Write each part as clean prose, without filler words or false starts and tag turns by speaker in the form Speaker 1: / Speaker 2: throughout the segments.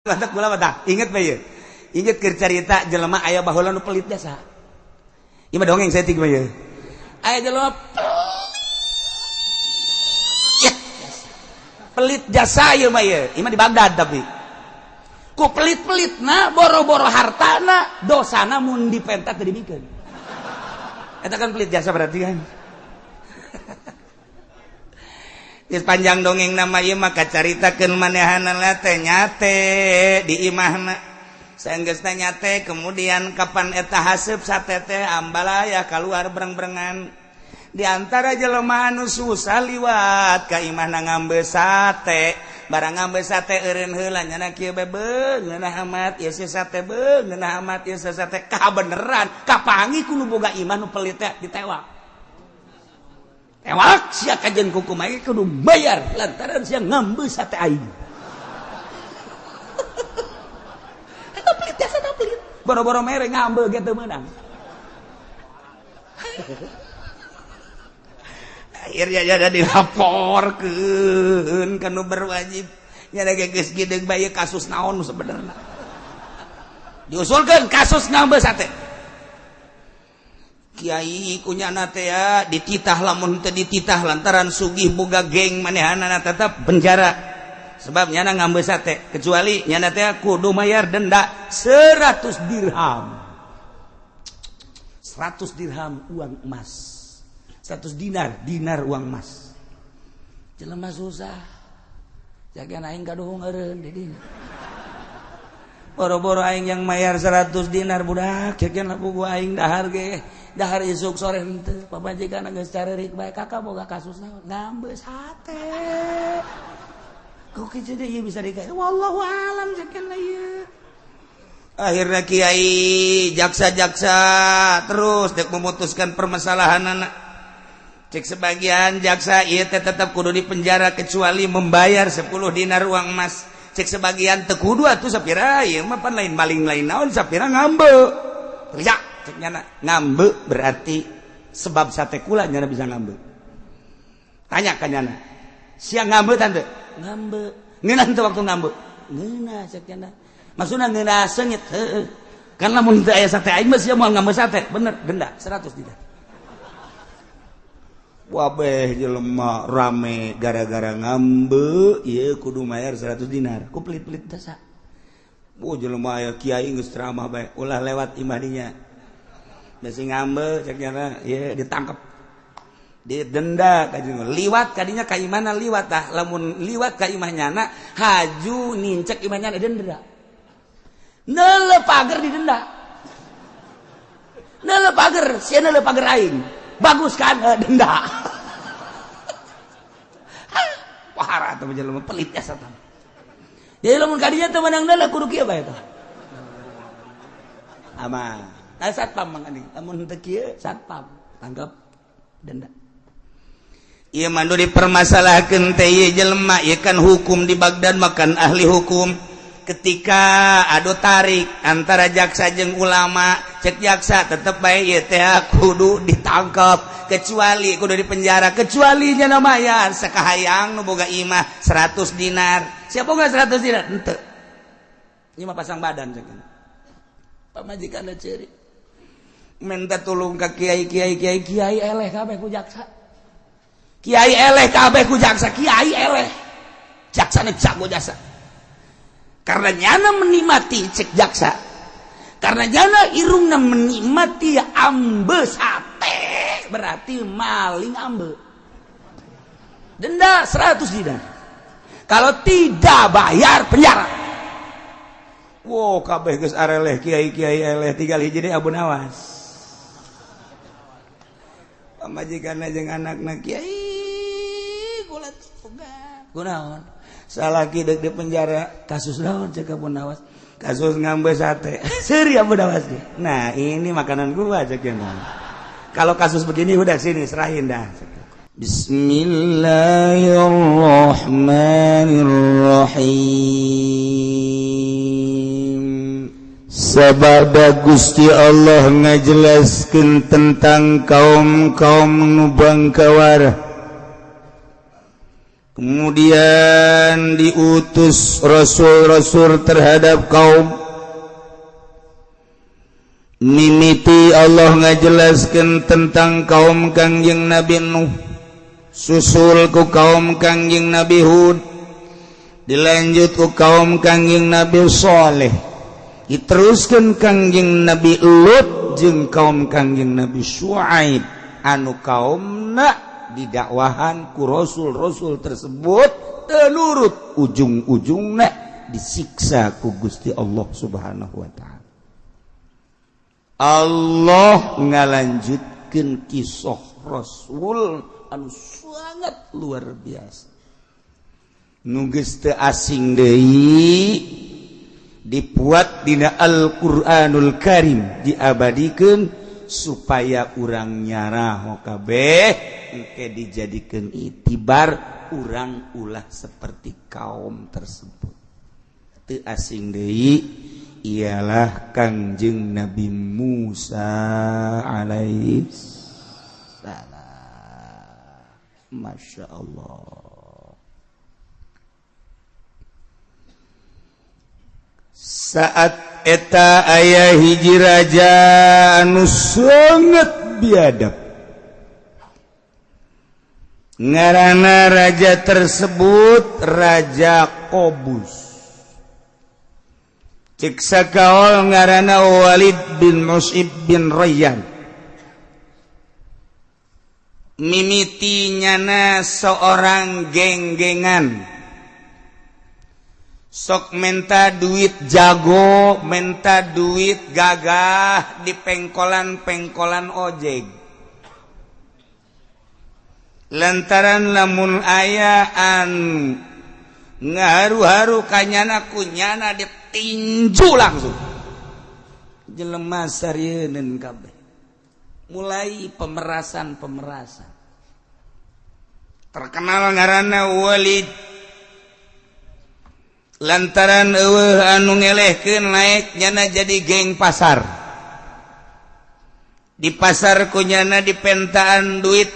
Speaker 1: Batak kula mah inget bae, inget keur carita jelema aya baheula nu pelit jasa. Ieu mah dongeng saeutik mah ieu. Aya jelema pelit. Pelit jasa ieu mah ieu. Ieu mah di Baghdad tapi. Ku pelit-pelitna boro-boro hartana, dosana mun dipenta teu dibikeun. Eta kan pelit jasa berarti kan. Geus panjang dongeng nama ieu maka caritakeun manehanana teh nyate di imahna. Sanggeusna nyate kemudian kapan eta haseup sate teh ambalaya kaluar breng-brengan. Di antara jelema anu susah liwat ka imahna ngambe sate. Barang ngambe sate eureun heula nyana kieu bae beung ngeunah amat ieu si sate beung ngeunah amat ieu si sate kabeneran kapangi ku nu boga imah nu pelit teh ditewak. Tewak sia kajen kuku mai kudu bayar lantaran sia ngambe sate aing. Eta pelit jasa teh pelit. Boro-boro mere ngambe ge teu meunang. Akhirnya jadi dilaporkeun ka nu berwajib. Nya ge geus geudeung bae kasus naon sebenarna. Diusulkeun kasus ngambe sate. Kiai kunyana teh ya dititah lamun teu dititah lantaran sugih boga geng manehanana tetap penjara. Sebab nyana ngambe sate kecuali nyana teh kudu mayar denda 100 dirham. 100 dirham uang emas. 100 dinar, dinar uang emas. Jelema susah. Jagan aing kaduhung eureun di dinya. Boro-boro aing yang mayar 100 dinar budak, jagan laku gua aing dahar ge. Dahar isuk sore henteu, pamajikan geus carerik bae kakak boga kasus naon? Ngambe sate. Kok kieu deui bisa dikae? Wallahu alam jagan ieu. Akhirnya kiai jaksa-jaksa terus dek memutuskan permasalahan anak. Cek sebagian jaksa ieu teh tetep kudu di penjara kecuali membayar 10 dinar uang emas. Cek sebagian teu kudu atuh sapira ieu mah pan lain maling lain naon sapira ngambe. Teriak cek nyana ngambe berarti sebab sate kula nyana bisa ngambe. Tanya ka nyana. Sia ngambe tante? Ngambe. Ngeunah teu waktu ngambe? Ngeunah cek nyana. Maksudna ngeunah seungit heueuh. Kan lamun teu aya sate aing mah sia moal ngambe sate. Bener denda 100 dinar. Wabeh jelema rame gara-gara ngambe ieu kudu mayar 100 dinar. Ku pelit-pelit jasa. Bu jelema aya kiai geus ceramah bae ulah lewat imah dinya. Bisi ngambe cek nyana ieu ditangkep. Didenda ka liwat kadinya ka imahna liwat tah lamun liwat ka imah nyana haju nincek imah nyana denda. Neuleuh pager didenda. Neuleuh pager sia neuleuh pager aing. Bagus kan denda. Parah tuh jelema pelit jasa tah. Jadi lamun kadinya teu meunang deuleuh kudu kieu bae tah. Aman. Tah satpam mang anjing. Lamun teu kieu satpam tangkap denda. Ieu mah nu dipermasalahkeun teh ieu jelema ieu kan hukum di Baghdad makan ahli hukum. Ketika adu tarik antara jaksa jeung ulama, cek jaksa tetep bae ieu teh kudu ditangkap kecuali kudu dipenjara kecuali nya mayar sakahayang nu boga imah 100 dinar. Siapa boga 100 dinar? Henteu. Ieu mah pasang badan cek. Pamajikanna ceurik. Minta tulung ka kiai kiai kiai kiai eleh kabeh ku jaksa. Kiai eleh kabeh ku jaksa, kiai eleh. Jaksana jago jasa. Karena nyana menikmati cek jaksa. Karena nyana irungna menikmati ambe sate berarti maling ambe. Denda 100 dinar. Kalau tidak bayar penjara. Wow, kabeh geus areleh kiai-kiai eleh tinggal hiji deui Abu Nawas. Pamajikanna jeung anakna kiai kula tugas. Kunaon? Salaki dek di penjara kasus naon cek Abu Nawas kasus ngambe sate seuri Abu Nawas. Nah ini makanan gua cek kalau kasus begini udah sini serahin dah. Bismillahirrahmanirrahim.
Speaker 2: Sabada Gusti Allah ngajelaskeun tentang kaum-kaum nu bangkawara. Kemudian diutus rasul-rasul terhadap kaum. Mimiti Allah ngajelaskan tentang kaum Kangjeng Nabi Nuh, susul ku kaum Kangjeng Nabi Hud, dilanjut ku kaum Kangjeng Nabi Saleh, diteruskan Kangjeng Nabi Lut jeung kaum Kangjeng Nabi Syuaib, anu kaumna didakwahan ku rasul-rasul tersebut teu nurut, ujung-ujungna disiksa ku Gusti Allah Subhanahu wa taala. Allah ngalanjutkeun kisah Rasul anu sangat luar biasa, nu geus teu asing deui dibuat dina Al-Qur'anul Karim, diabadikeun supaya urang nyaraho kabeh, engke dijadikeun itibar urang ulah seperti kaum tersebut. Teu asing deui ialah Kangjeng Nabi Musa alaihi salam. Masya Allah, saat eta aya hiji raja anu sangat biadab. Ngaranna raja tersebut Raja Kobus. Cek sakaol ngaranna Walid bin Mus'ib bin Rayyan. Mimiti nyana seorang geng-gengan, sok menta duit jago, menta duit gagah di pengkolan-pengkolan ojek, lantaran lamun ayaan ngaharu-haru kanyana, kunyana ditinju langsung. Jelema sarieun kabeh, mulai pemerasan-pemerasan. Terkenal ngaranna Walid, lantaran eueuh anu ngelehkeun, naik nyana jadi geng pasar. Di pasar kunyana dipentaan duit,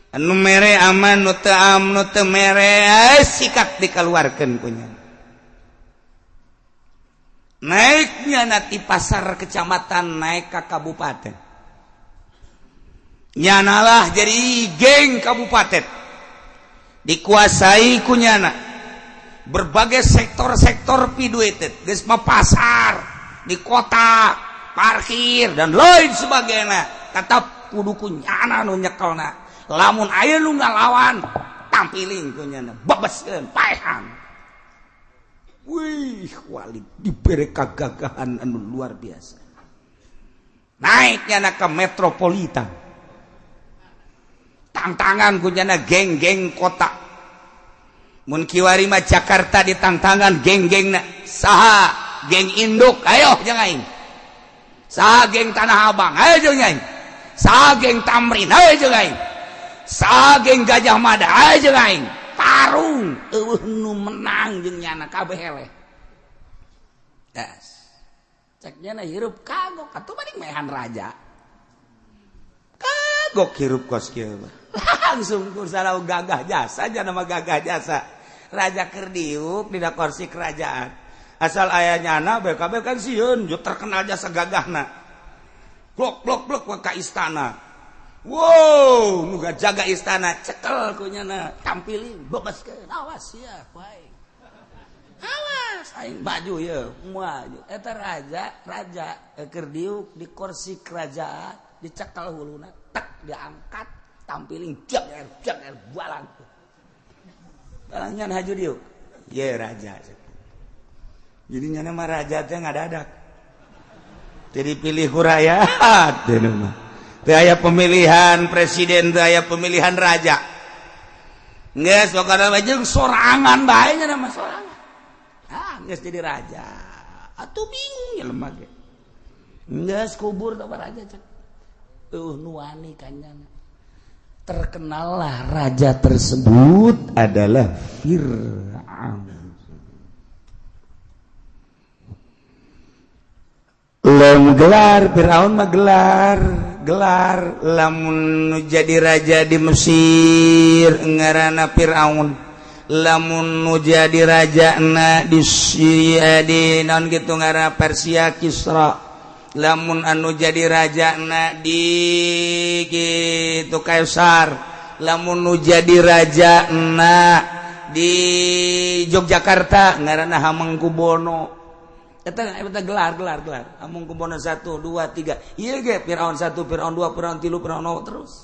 Speaker 2: anu mere aman, nu teu am, nu teu mere sikat dikeluarkeun kunyana. Naiknya nanti pasar kecamatan naik ke kabupaten, nyanalah jadi geng kabupaten, dikuasai kunyana berbagai sektor-sektor piduited geus mah, pasar di kota, parkir, dan lain sebagainya, tetap kudu kunyana nu nyekelna. Lamun aya nu ngalawan, tampiling kunyana, bebeskeun, paehan. Wih, Walid diberi kegagahan anu luar biasa. Naiknya ke metropolitan, tantangan kunyana geng-geng kota. Mun kiwari mah Jakarta ditantangan geng-geng, saha geng induk, ayo jeung aing. Saha geng Tanah Abang, ayo jeung aing. Saha geng Tamrin, ayo jeung aing. Saha geng Gajah Mada, ayo jeung aing. Tarung, eueuh nu menang jeung nyana, kabeh eleh. Das cek nyana hirup kagok atuh, mending mehan raja, kagok hirup kos kieu. Langsung ku sarau gagah jasa nama gagah jasa. Raja keur diuk dina kursi kerajaan, asal aya nyana BKB kan sieun, terkenal jasa gagahna. Blok blok blok ka istana. Wow, nu jaga istana cekel ku nyana, tampilin, bebaskeun, awas ya, bae. Awas aing baju ya, maju. Eta raja, raja keur diuk di kursi kerajaan, dicekel huluna, tek diangkat, tampiling jak jak balang. Balangnya haju diuk. Ye raja. Jadi nyana mah raja teh ngadadak. Jadi pilih ku rakyat teh mah. Teu aya pemilihan presiden, teu aya pemilihan raja. Geus pokona mah jeung sorangan bae nya mah sorangan. Ah, geus jadi raja. Atuh bingung jelema ge. Geus kubur teh raja cek. Eueuh nu wani kanyana. Terkenallah raja tersebut adalah Fir'aun. Lem gelar Fir'aun mah gelar,
Speaker 1: Gelar lamun jadi raja di Mesir ngaranna Firaun, lamun nu jadi rajana di di naon gitu ngaranna Persia Kisra, lamun anu jadi rajana di gitu Kaisar, lamun nu jadi rajana di Yogyakarta ngaranna Hamengkubuwono. Eta eta gelar gelar gelar Hamengkubuwono 1 2 3 ieu ge Firaun 1 Firaun 2 Firaun 3 Firaun 0 terus.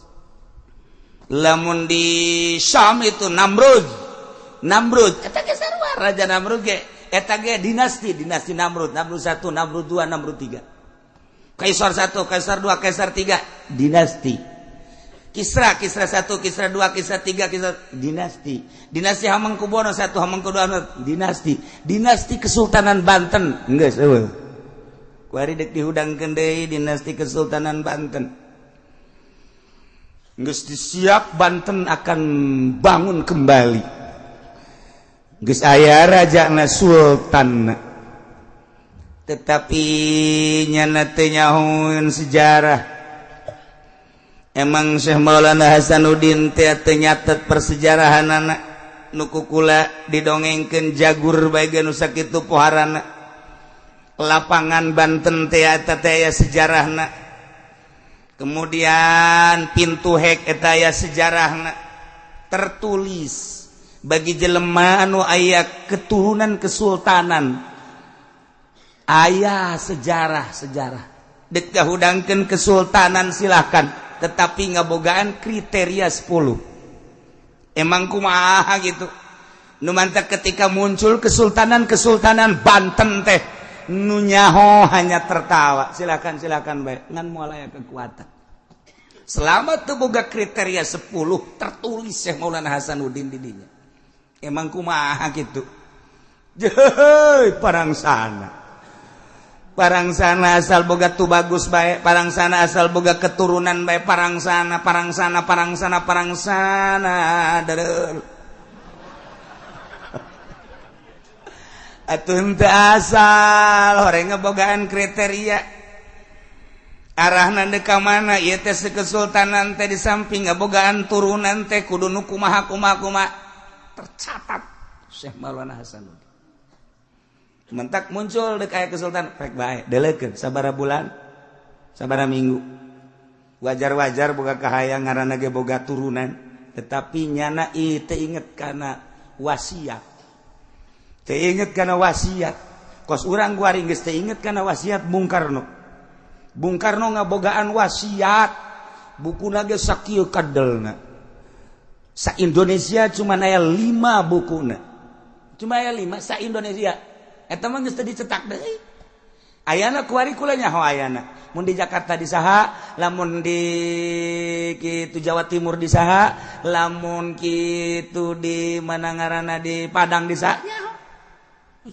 Speaker 1: Lamun di Syam itu Namrud, Namrud eta ge sarua raja Namrud ge eta ge dinasti dinasti Namrud, Namrud 1 Namrud 2 Namrud 3, Kaisar 1 Kaisar 2 Kaisar 3 dinasti Kisra, Kisra 1 Kisra 2 Kisra 3 Kisra dinasti dinasti Hamengkubuwono 1 Hamengkubuwono dinasti dinasti Kesultanan Banten geus eueuh kuari deuk dihudangkeun deui dinasti Kesultanan Banten geus disiap Banten akan bangun kembali geus aya rajana sultan tetapi nyana teh nyahoeun sejarah. Emang Syekh Maulana Hasanuddin teh teu nyatet persejarahanana nu kukula didongengkeun jagur bae ge nu sakitu poharana. Lapangan Banten teh eta teh aya sejarahna. Kemudian pintu hek eta aya sejarahna tertulis bagi jelema anu aya keturunan kesultanan aya sejarah-sejarah. Dek kahudangkeun kesultanan silakan, tetapi ngabogaan kriteria 10. Emang kumaha gitu nu mantak ketika muncul kesultanan-kesultanan Banten teh nu nyaho hanya tertawa, silakan silakan bae ngan moal aya kekuatan selama teu boga kriteria 10 tertulis Syekh Maulana Hasanuddin di dinya. Emang kumaha gitu jeuh parangsana parangsana asal boga tu bagus bae, parangsana asal boga keturunan bae, parangsana parangsana parangsana parangsana deureuh atuh henteu asal horeng ngebogaan kriteria arahna deuk ka mana ieu teh kesultanan teh di samping ngabogaan turunan teh kudu nu kumaha kumaha kumaha tercatat Syekh Maulana Hasanuddin. Mentak muncul dek aya kesultanan rek bae deleukeun sabaraha bulan sabaraha minggu wajar-wajar boga kahayang ngaranna ge boga turunan tetapi nyana ieu teu inget kana wasiat, teu inget kana wasiat kos urang kuari geus teu inget kana wasiat Bung Karno. Bung Karno ngabogaan wasiat bukuna ge sakieu kadelna sa Indonesia cuma aya 5 bukuna, cuma aya 5 sa Indonesia. Eta mah geus teu dicetak deui. Ayana kuari kula nyaho ayana. Mun di Jakarta di saha, lamun di kitu Jawa Timur di saha, lamun kitu di mana ngaranna di Padang di saha nyaho.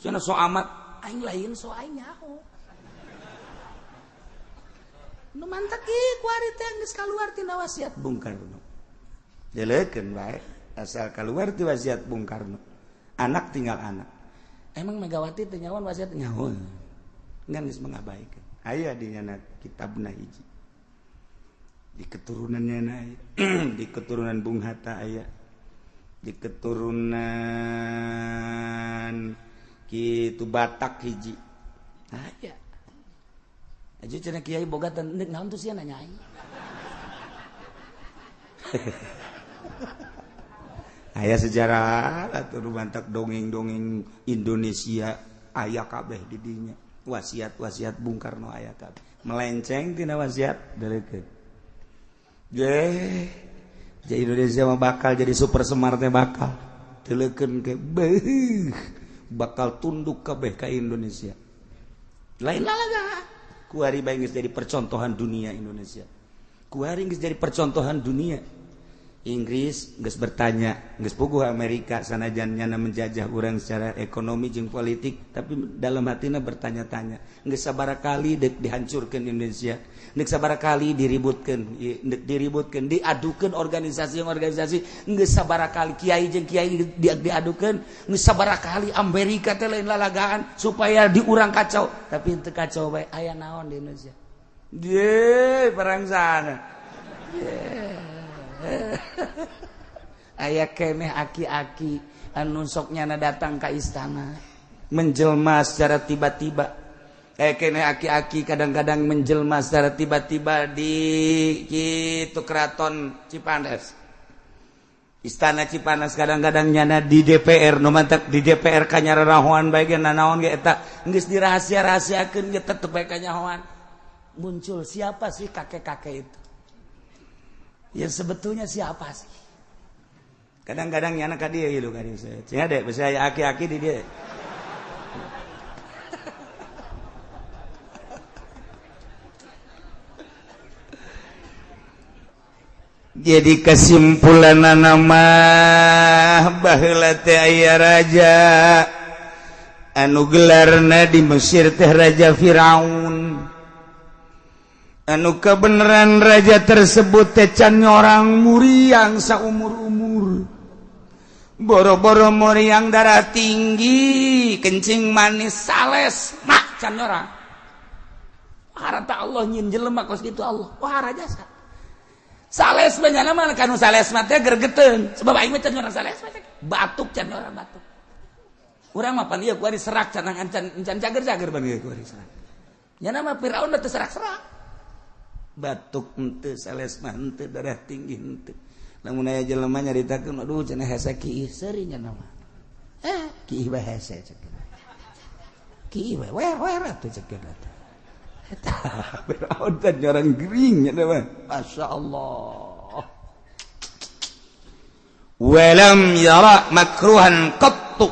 Speaker 1: Cenah so amat aing lain so aing nyaho. Nu mantak ieu kuari teh geus kaluar tina wasiat Bung Karno. Deleukeun bae asal kaluar ti wasiat Bung Karno. Anak tinggal anak. Emang Megawati teh nyawan wasiat nyaho. Ngan geus mengabaikan. Aya di nyana kitabna hiji. Di keturunannya na aya. Di keturunan Bung Hatta aya. Di keturunan kitu Batak hiji. Aya. Aja cenah kiai boga teh naon tuh sia nanya aing. Aya sejarah atuh mantak dongeng-dongeng Indonesia aya kabeh di dinya. Wasiat-wasiat Bung Karno aya kabeh. Melenceng tina wasiat deleukeun. Ge, jadi Indonesia mah bakal jadi super semar teh bakal. Deleukeun ke beuh bakal tunduk kabeh ka Indonesia. Lain lalaga. Kuari bae geus jadi percontohan dunia Indonesia. Kuari geus jadi percontohan dunia. Inggris geus bertanya, geus puguh Amerika sanajan nyana menjajah urang secara ekonomi jeung politik, tapi dalam hatina bertanya-tanya, geus sabaraha kali deuk dihancurkeun Indonesia, geus sabaraha kali diributkeun, deuk diributkeun, diadukeun organisasi-organisasi, geus sabaraha kali kiai jeung kiai diadukeun, geus sabaraha kali Amerika teh lain lalagaan supaya diurang kacau, tapi henteu kacau bae aya naon di Indonesia. Ye perang sana. Aya keneh aki-aki anu sok nyana datang ka istana menjelma secara tiba-tiba. Keneh aki-aki kadang-kadang menjelma secara tiba-tiba di kitu keraton Cipanas. Istana Cipanas kadang-kadang nyana di DPR nu mantak di DPR kanyararahoan bae ge nanaon ge eta geus dirahasia-rahasiakeun ge tetep bae kanyahoan. Muncul siapa sih kakek-kakek itu? Ya sebetulnya siapa sih? Kadang-kadang nyana ka dieu ieu ka dieu. Cenah deh bisa aya aki-aki di dieu. Jadi kesimpulan nama baheula teh aya raja anu gelarna di Mesir teh Raja Firaun. Anu kebenaran raja tersebut teh can orang muriang saumur-umur. Boro-boro muriang darah tinggi, kencing manis sales, mak can orang. Harta Allah nyin jelema kos kitu Allah. Wah raja sa. Sales banyana mah kanu sales mah teh gergeteun. Sebab aing mah can orang sales mah batuk can orang batuk. Urang mah pan ieu kuari serak can can cager-cager ban ieu kuari serak. Nyana mah Firaun teh serak-serak. Batuk henteu sales mah henteu darah tinggi henteu. Lamun aya jelema nyaritakeun aduh cenah hese kiih seuri nya mah. Kiih bae hese cek. Kiih bae wer-wer atuh cek eta. Eta Firaun teh orang gering nya mah. Masyaallah. Walam yara makruhan qattu.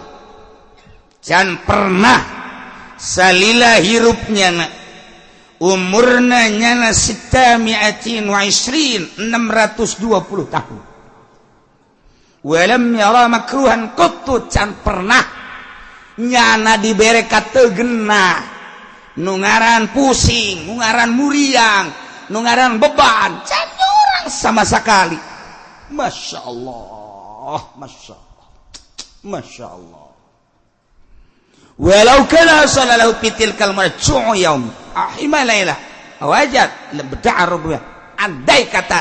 Speaker 1: Can pernah salila hirupnya na. Umurna nyana 620 620 tahun. Walam yara makruhan qattu, can pernah nyana dibere kategenah nu ngaran pusing, nu ngaran muriang, nu ngaran beban, can orang sama sekali. Masya Allah, Masya Allah, Masya Allah. Walau kana sallallahu fitil kalmar cu'u yaum ahima laila wajat lebda'a rubuh. Andai kata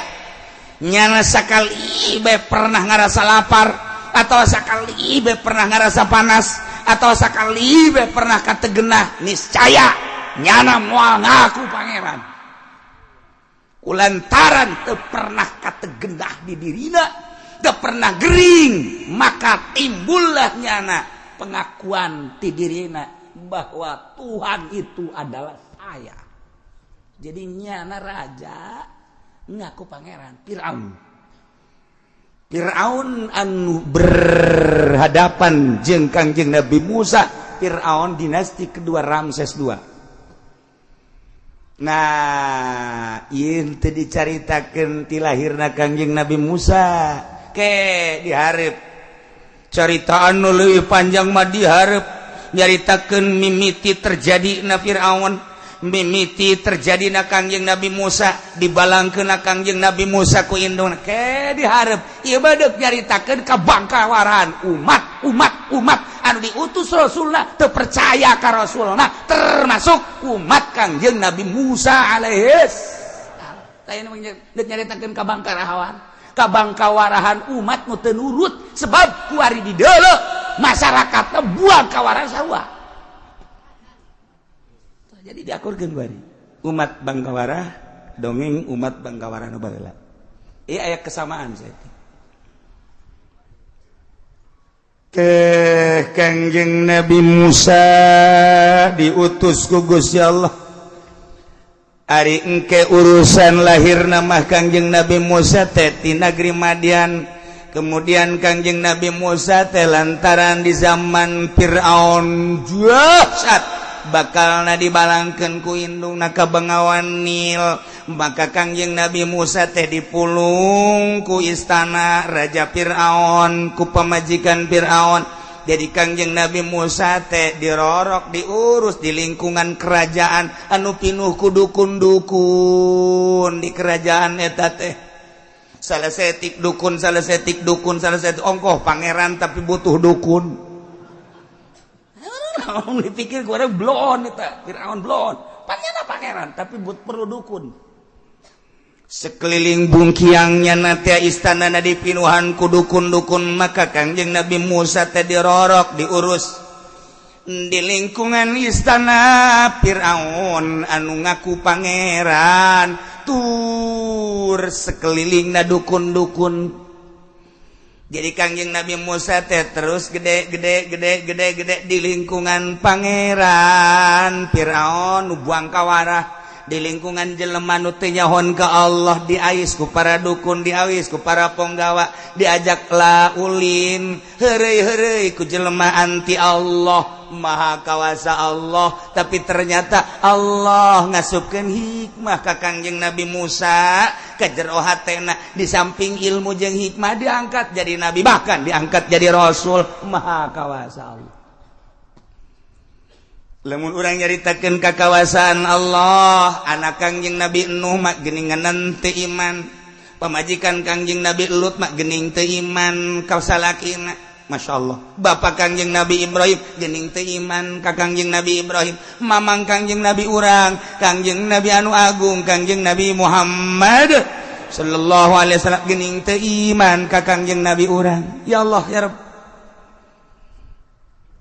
Speaker 1: nyana sakali bae pernah ngarasa lapar atau sakali bae pernah ngarasa panas atau sakali bae pernah kategenah, niscaya nyana moal ngaku pangeran. Kulantaran teu pernah kategenah di dirina, teu pernah gering, maka timbullah nyana pengakuan ti dirina bahwa Tuhan itu adalah saya. Jadi nyana raja ngaku pangeran Firaun. Firaun anu berhadapan jeung Kangjeng Nabi Musa, Firaun dinasti kedua Ramses II. Nah, ieu teu dicaritakeun ti lahirna Kangjeng Nabi Musa. Ke dihareup caritaan nu leuwih panjang mah dihareup nyaritakeun mimiti terjadina Firaun, mimiti terjadina Kangjeng Nabi Musa, dibalangkeun Kangjeng Nabi Musa ku indungna. Ke dihareup ieu mah deuk nyaritakeun kabangkawaran umat umat umat anu diutus Rasulna teu percaya ka Rasulna, termasuk umat Kangjeng Nabi Musa alaihis salam. Lain deuk nyaritakeun kabangkarahan kabangkawarahan umat nu teu nurut sebab kuari di deuleu masyarakatna buang kawaran sarua. Jadi diakurkeun kuari umat Bangkawara dongeng umat Bangkawara nu baheula. Ieu aya kesamaan saeutik. Ke Kangjeng Nabi Musa diutus ku Gusti Allah. Ari engke urusan lahirna mah Kangjeng Nabi Musa teh ti negeri Madian. Kemudian Kangjeng Nabi Musa teh lantaran di zaman Firaun dahsyat bakalna dibalangkeun ku indungna ka Bengawan Nil. Maka Kangjeng Nabi Musa teh dipulung ku istana Raja Firaun, ku pamajikan Firaun. Jadi Kangjeng Nabi Musa teh dirorok, diurus di lingkungan kerajaan anu pinuh ku dukun-dukun di kerajaan eta teh. Salah setik dukun, salah setik dukun, salah setik ongkoh pangeran tapi butuh dukun. Dipikir gua bloon eta, Firaun bloon. Panjana pangeran tapi buat perlu dukun. Sekeliling bungkiangnya nate istana na dipinuhan ku dukun-dukun, maka Kangjeng Nabi Musa teh dirorok diurus di lingkungan istana Fir'aun anu ngaku pangeran, tur sekelilingna dukun-dukun. Jadi Kangjeng Nabi Musa teh terus gede gede gede gede gede di lingkungan pangeran Fir'aun nu buang kawarah, di lingkungan jelema nu teu nyahon ka Allah, diais ku para dukun, diawis ku para ponggawa, diajaklah ulin heureuy-heureuy ku jelema anti Allah. Maha kawasa Allah, tapi ternyata Allah ngasupkeun hikmah ka Kangjeng Nabi Musa ka jero hatena. Di samping ilmu jeung hikmah diangkat jadi nabi, bahkan diangkat jadi rasul. Maha kawasa Allah. Lamun urang nyaritakeun kakawasaan Allah, anak Kangjeng Nabi Nuh mah geuningan teu iman, pamajikan Kangjeng Nabi Lut mah geuning teu iman ka salakina. Masya Allah. Bapak Kangjeng Nabi Ibrahim gening teu iman ka Kangjeng Nabi Ibrahim, mamang Kangjeng Nabi urang, Kangjeng Nabi anu agung, Kangjeng Nabi Muhammad sallallahu alaihi wasallam gening teu iman ka Kangjeng Nabi urang. Ya Allah ya Rabb.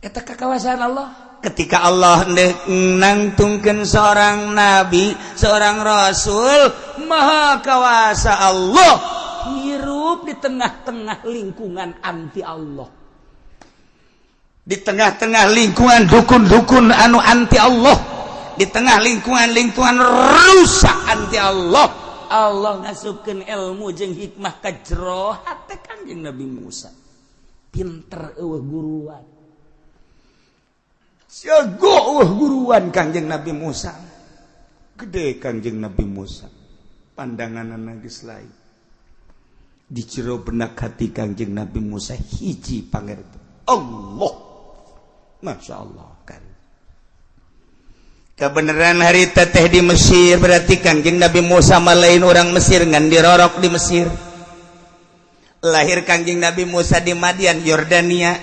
Speaker 1: Eta kakawasaan Allah. Ketika Allah nangtungkeun seorang nabi, seorang rasul, maha kawasa Allah hirup di tengah-tengah lingkungan anti Allah, di tengah-tengah lingkungan dukun-dukun anu anti Allah, di tengah lingkungan-lingkungan rusak anti Allah. Allah ngasupkeun ilmu jeung hikmah ka jero hate Kangjeng Nabi Musa. Pinter eueuh guruan, jago eueuh guruan Kangjeng Nabi Musa. Gede Kangjeng Nabi Musa, pandanganna geus lain. Di jero benak hati Kangjeng Nabi Musa hiji pangerti Allah. Masya Allah kan. Kebenaran hari teteh di Mesir, berarti Kangjeng Nabi Musa malain orang Mesir ngan dirorok di Mesir. Lahir Kangjeng Nabi Musa di Madian, Yordania.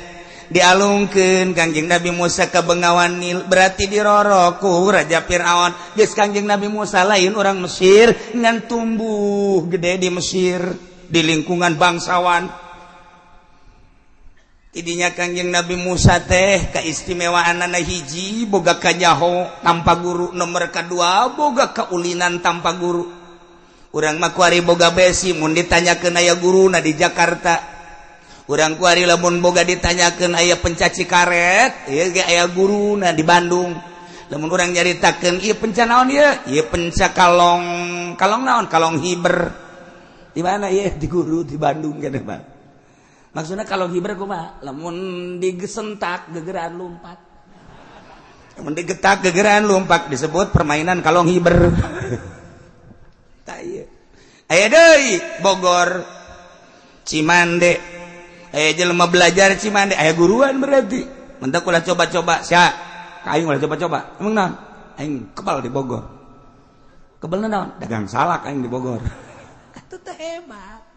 Speaker 1: Dialungkeun Kangjeng Nabi Musa ke Bengawan Nil, berarti dirorok ku Raja Fir'aun. Geus Kangjeng Nabi Musa lain orang Mesir ngan tumbuh gede di Mesir, di lingkungan bangsawan. Tidinya Kangjeng Nabi Musa teh kaistimewaanana hiji boga kanyaho tanpa guru, nomor kedua boga kaulinan tanpa guru. Urang mah kuari boga besi mun ditanyakeun aya guruna di Jakarta. Urang kuari lamun boga ditanyakeun aya pencaci karet, ieu ge aya guruna di Bandung. Lamun urang nyaritakeun ieu penca naon ieu? Ieu penca kalong, kalong naon? Kalong hiber. Di mana ieu? Di guru di Bandung keneh, Bang. Maksudnya kalau hiber kumaha? Lamun digesentak gegeran lompat. Lamun digetak gegeran lompat disebut permainan kalong hiber. Tah ieu. Aya deui Bogor Cimande. Aya jelema belajar Cimande, aya guruan berarti. Mentak ulah coba-coba sia. Ka aing ulah coba-coba. Emang naon? Aing kebal di Bogor. Kebal naon? Dagang salak aing di Bogor. Atuh teh hebat.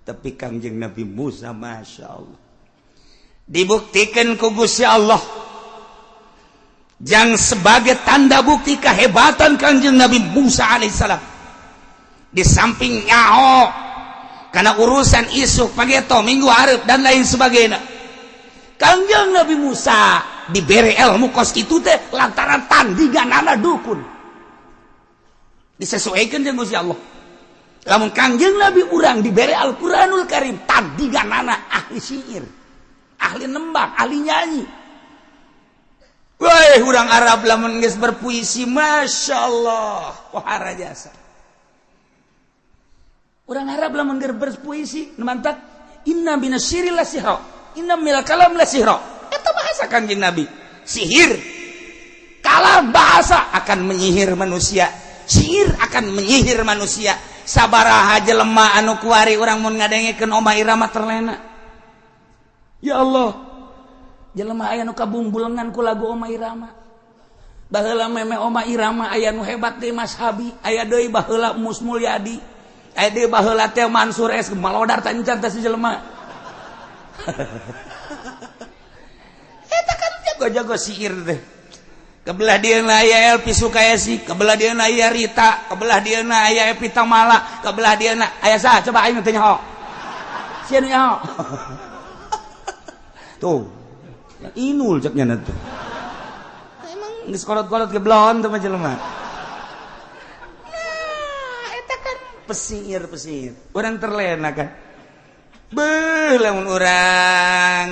Speaker 1: Tapi Kangjeng Nabi Musa Masya Allah dibuktikan ku Gusti Allah jang sebagai tanda bukti kehebatan Kangjeng Nabi Musa alaihissalam. Di samping nyaho karena urusan isuk pageto minggu hareup dan lain sebagainya, Kangjeng Nabi Musa diberi ilmu kos itu teh lantaran tandinganana dukun disesuaikan jeung Gusti Allah. Lamun Kangjeng Nabi urang diberi Al-Quranul Karim, tandinganana ahli syair, ahli nembang, ahli nyanyi. Wah, urang Arab lamun geus berpuisi, Masya Allah, wahara jasa. Urang Arab lamun geus berpuisi, mantak inna minasyiri la sihra, inna minal kalam la sihra. Eta bahasa Kangjeng Nabi. Sihir, kalam bahasa akan menyihir manusia. Sihir akan menyihir manusia. Sabaraha jelema anu kuari urang mun ngadengekeun Oma Irama terlena. Ya Allah, jelema aya nu kabungbulengan ku lagu Oma Irama. Baheula meme Oma Irama aya nu hebat deui Mas Habi, aya deui baheula Mus Mulyadi, aya deui baheula teh Mansur S, malodar tancan teh si jelema. Eta kan jago-jago sihir teh. Kebelah dieuna aya Elvi Sukaesih, kebelah dieuna aya Rita, kebelah dieuna aya Evie Tamala, kebelah dieuna aya saha coba aing teh nyaho. Sia nu nyaho. Tuh. Yang inul cek nya tuh. Emang geus kolot-kolot geblon teh mah jelema. Nah, eta kan pesir-pesir. Urang terlena kan. Beuh lamun urang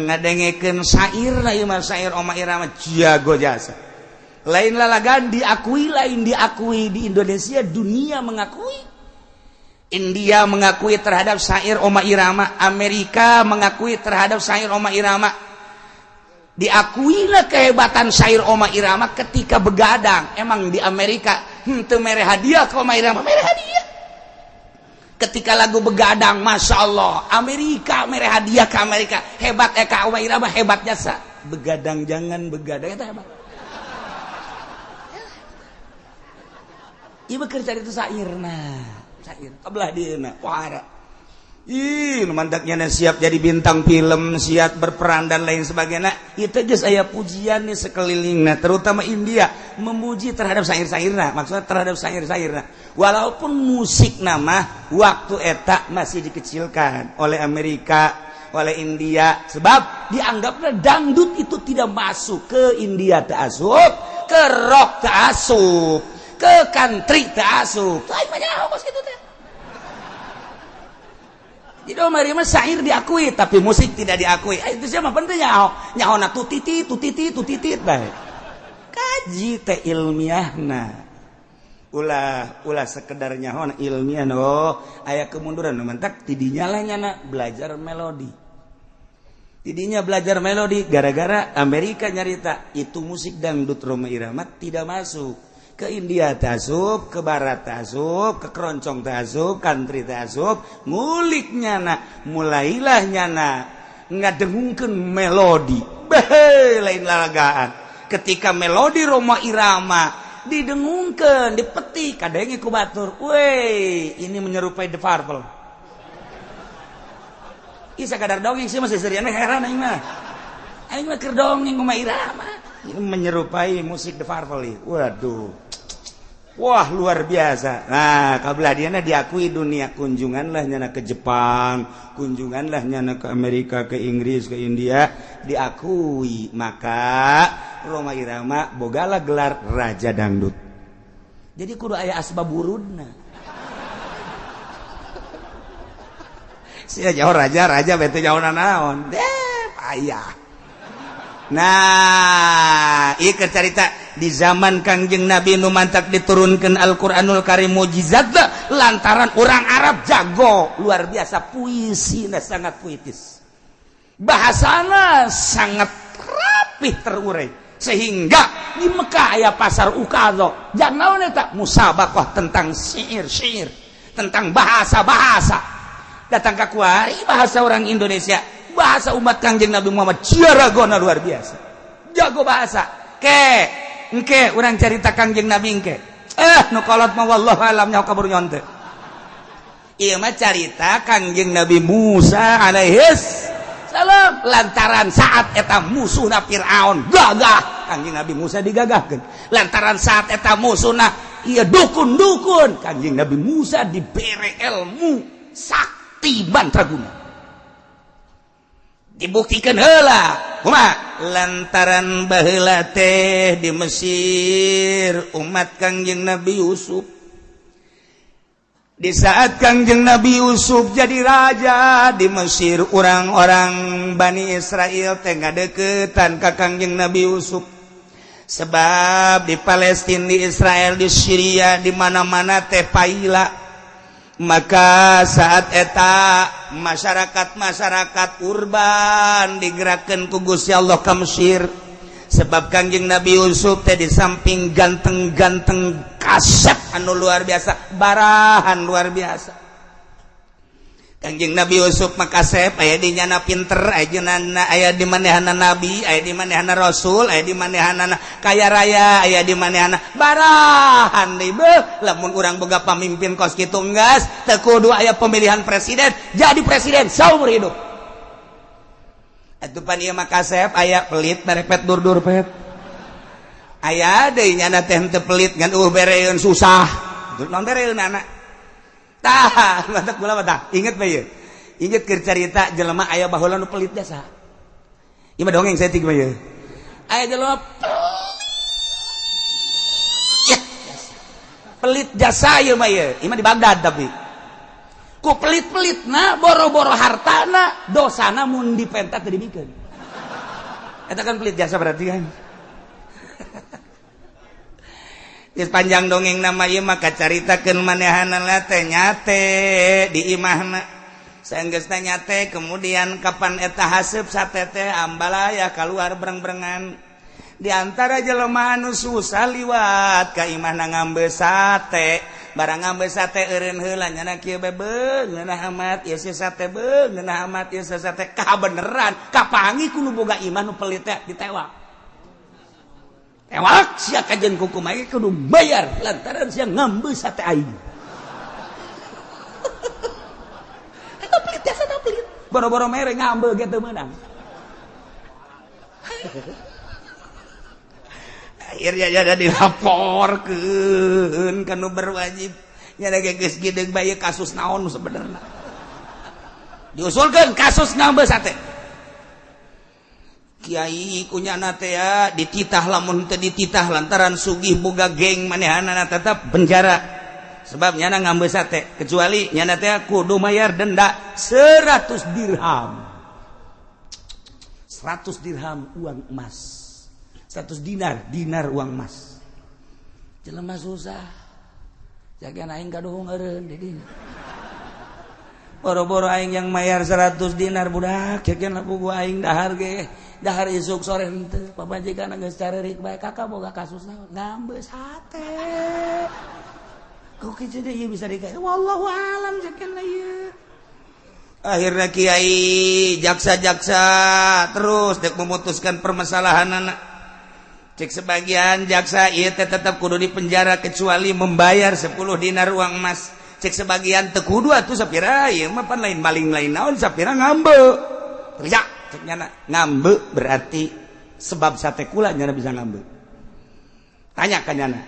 Speaker 1: ngadengekeun syair lah ieu mah syair Oma Irama jago jasa. Lain lalagan diakui, lain diakui di Indonesia, dunia mengakui. India mengakui terhadap syair Oma Irama, Amerika mengakui terhadap syair Oma Irama. Diakuilah kehebatan syair Oma Irama ketika begadang. Emang di Amerika henteu mere hadiah ke Oma Irama, mere hadiah. Ketika lagu begadang, Masya Allah, Amerika mere hadiah ke Amerika. Hebat ka Oma Irama, hebat jasa. Begadang jangan begadang itu hebat. Ieu keur cari itu syairna, syair. Kebelah dieuna, wara. Ih, nu mantaknya siap jadi bintang film, siap berperan dan lain sebagainya. Itu geus aya pujian nih sekelilingna, terutama India memuji terhadap syair-syairna, maksudnya terhadap syair-syairna. Walaupun musik nama waktu eta masih dikecilkan oleh Amerika, oleh India, sebab dianggapnya dangdut itu tidak masuk ke India teu asup, ke rock teu asup, ke country teu asup. Lain mah nyaho kos kitu teh. Jadi Oma Irama syair diakui tapi musik tidak diakui. Itu siapa penting nyaho. Nyahona tutiti tutiti tutiti bae. Kaji teh ilmiahna. Ulah ulah sekedar nyahona ilmiah oh aya kemunduran nu mantak tidinya lah nyana belajar melodi. Tidinya belajar melodi gara-gara Amerika nyarita itu musik dangdut Rhoma Irama tidak masuk. Ke India tasup, ke Barat tasup, ke keroncong tasup, country tasup, ngulik nyana, mulailah nyana ngadengungkeun melodi. Beh, lain lalagaan. Ketika melodi Rhoma Irama didengungkeun, dipetik, kadenge ku batur. Weh, ini menyerupai The Purple. Ih sakadar dongeng sih masih seriana heran aing mah. Aing mah keur dongeng Rhoma Irama. Ini menyerupai musik The Purple. Waduh. Wah luar biasa. Nah kabelah diana diakui dunia, kunjunganlah nyana ke Jepang, kunjunganlah nyana ke Amerika, ke Inggris, ke India, diakui. Maka Rhoma Irama bogala gelar Raja Dangdut. Jadi kudu aya asbab wurudna. Sia jauh raja, raja bete jauh nanaon. Deh payah. Nah, ieu carita di zaman Kangjeng Nabi nu mantak diturunkan Al-Qur'anul Karim mukjizat lantaran orang Arab jago luar biasa puisina sangat puitis. Bahasana sangat rapih terurai sehingga di Mekah aya pasar Ukadho. Jangan naon eta musabaqah tentang syair-syair, tentang bahasa-bahasa. Datang ka kuari bahasa orang Indonesia, bahasa umat Kangjeng Nabi Muhammad ciaragona luar biasa. Jago bahasa. Ke, engke urang carita Kangjeng Nabi engke. Nu kolot mah wallahu alam nyaho kabur nyonte. Ieu mah carita Kangjeng Nabi Musa alaihis salam lantaran saat eta musuhna Firaun gagah, Kangjeng Nabi Musa digagahkeun. Lantaran saat eta musuhna ieu dukun-dukun, Kangjeng Nabi Musa dibere ilmu sakti mantraguna. Dibuktikan heula kumaha lantaran baheula teh di Mesir umat Kangjeng Nabi Yusuf. Di saat Kangjeng Nabi Yusuf jadi raja di Mesir, orang-orang Bani Israel teh ngadeukeutan ka Kangjeng Nabi Yusuf. Sebab di Palestina, di Israel, di Syria, di mana-mana teh paila. Maka saat eta masyarakat-masyarakat urban digerakkan ku Gusti Allah ka Mesir. Sebab Kangjeng Nabi Yusuf teh di samping ganteng-ganteng kasep anu luar biasa, barahan luar biasa. Kangjeng Nabi Yusuf mah kasep aya di nyana pinter, aya di nyana aya di manehana nabi, aya di manehana rasul, aya di manehana kaya raya, aya di manehana barahan deui. Beuh, lamun urang boga pamimpin kos kitu enggas teu kudu aya pemilihan presiden, jadi presiden saumur hidup. Atuh pan ieu mah kasep aya pelit merepet dur-dur pet. Aya deui nyana teh henteu pelit ngan bereun susah. Non bereun anak. Tah, batak kula mah tah. Inget bae ieu. Inget keur carita jelema aya baheula nu pelit jasa. Ieu mah dongeng saeutik mah ieu. Aya jelema pelit jasa. Pelit jasa ieu mah ieu. Ieu mah di Baghdad tapi. Ku pelit-pelitna boro-boro hartana dosana mun dipenta teu dibikeun. Eta kan pelit jasa berarti kan. Geus panjang dongeng nama ieu maka caritakeun manehanana teh nyate di imahna. Saenggeusna nyate kemudian kapan eta haseup sate teh ambalaya kaluar breng-brengan. Di antara jelema anu susah liwat ka imahna ngambe sate. Barang ngambe sate eureun heula nyana kieu bae beung ngeunah amat ieu si sate beung ngeunah amat ieu si sate kabeneran kapangi ku nu boga imah nu pelit teh ditewak. Tewak sia kajen kuku mah kudu bayar lantaran sia ngambe sate aing. Eta pelit jasa teh pelit. Boro-boro mere ngambe ge teu meunang. Akhirnya jadi dilaporkeun ka nu berwajib. Nya ge geus geudeung bae kasus naon sebenarna. Diusulkeun kasus ngambe sate. Kiai kunyana teh ya dititah lamun teu dititah lantaran sugih boga geng manehanana tetap penjara. Sebab nyana ngambe sate kecuali nyana teh kudu mayar denda 100 dirham. 100 dirham uang emas. 100 dinar, dinar uang emas. Jelema susah. Jagan aing kaduhung eureun di dinya. Boro-boro aing yang mayar 100 dinar budak, jagan lapu gua aing dahar ge. Dahar isuk sore henteu, pamajikan geus carerik bae kakak boga kasus naon? Ngambe sate. Kok kieu deui bisa dikae? Wallahu alam jagan ieu. Akhirnya kiai jaksa-jaksa terus dek memutuskan permasalahan anak. Cek sebagian jaksa ieu teh tetap kudu di penjara kecuali membayar 10 dinar uang emas. Cek sebagian teu kudu atuh sapira ieu mah pan lain maling lain naon sapira ngambe. Teriak cek nyana ngambe berarti sebab sate kula nyana bisa ngambe. Tanya ka nyana.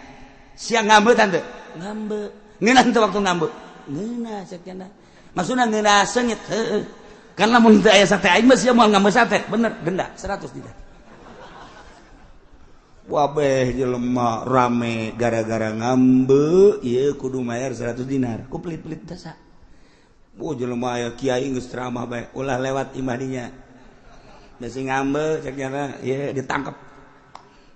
Speaker 1: Sia ngambe tante? Ngambe. Ngeunah teu waktu ngambe? Ngeunah cek nyana. Maksudna ngeunah seungit heueuh. Kan lamun teu aya sate aing mah sia moal ngambe sate. Bener denda 100 dinar. Wabeh jelema rame gara-gara ngambe ieu kudu mayar 100 dinar. Ku pelit-pelit jasa. Bu jelema aya kiai geus ceramah bae ulah lewat imah dinya. Bisi ngambe cek nyana ieu ditangkep.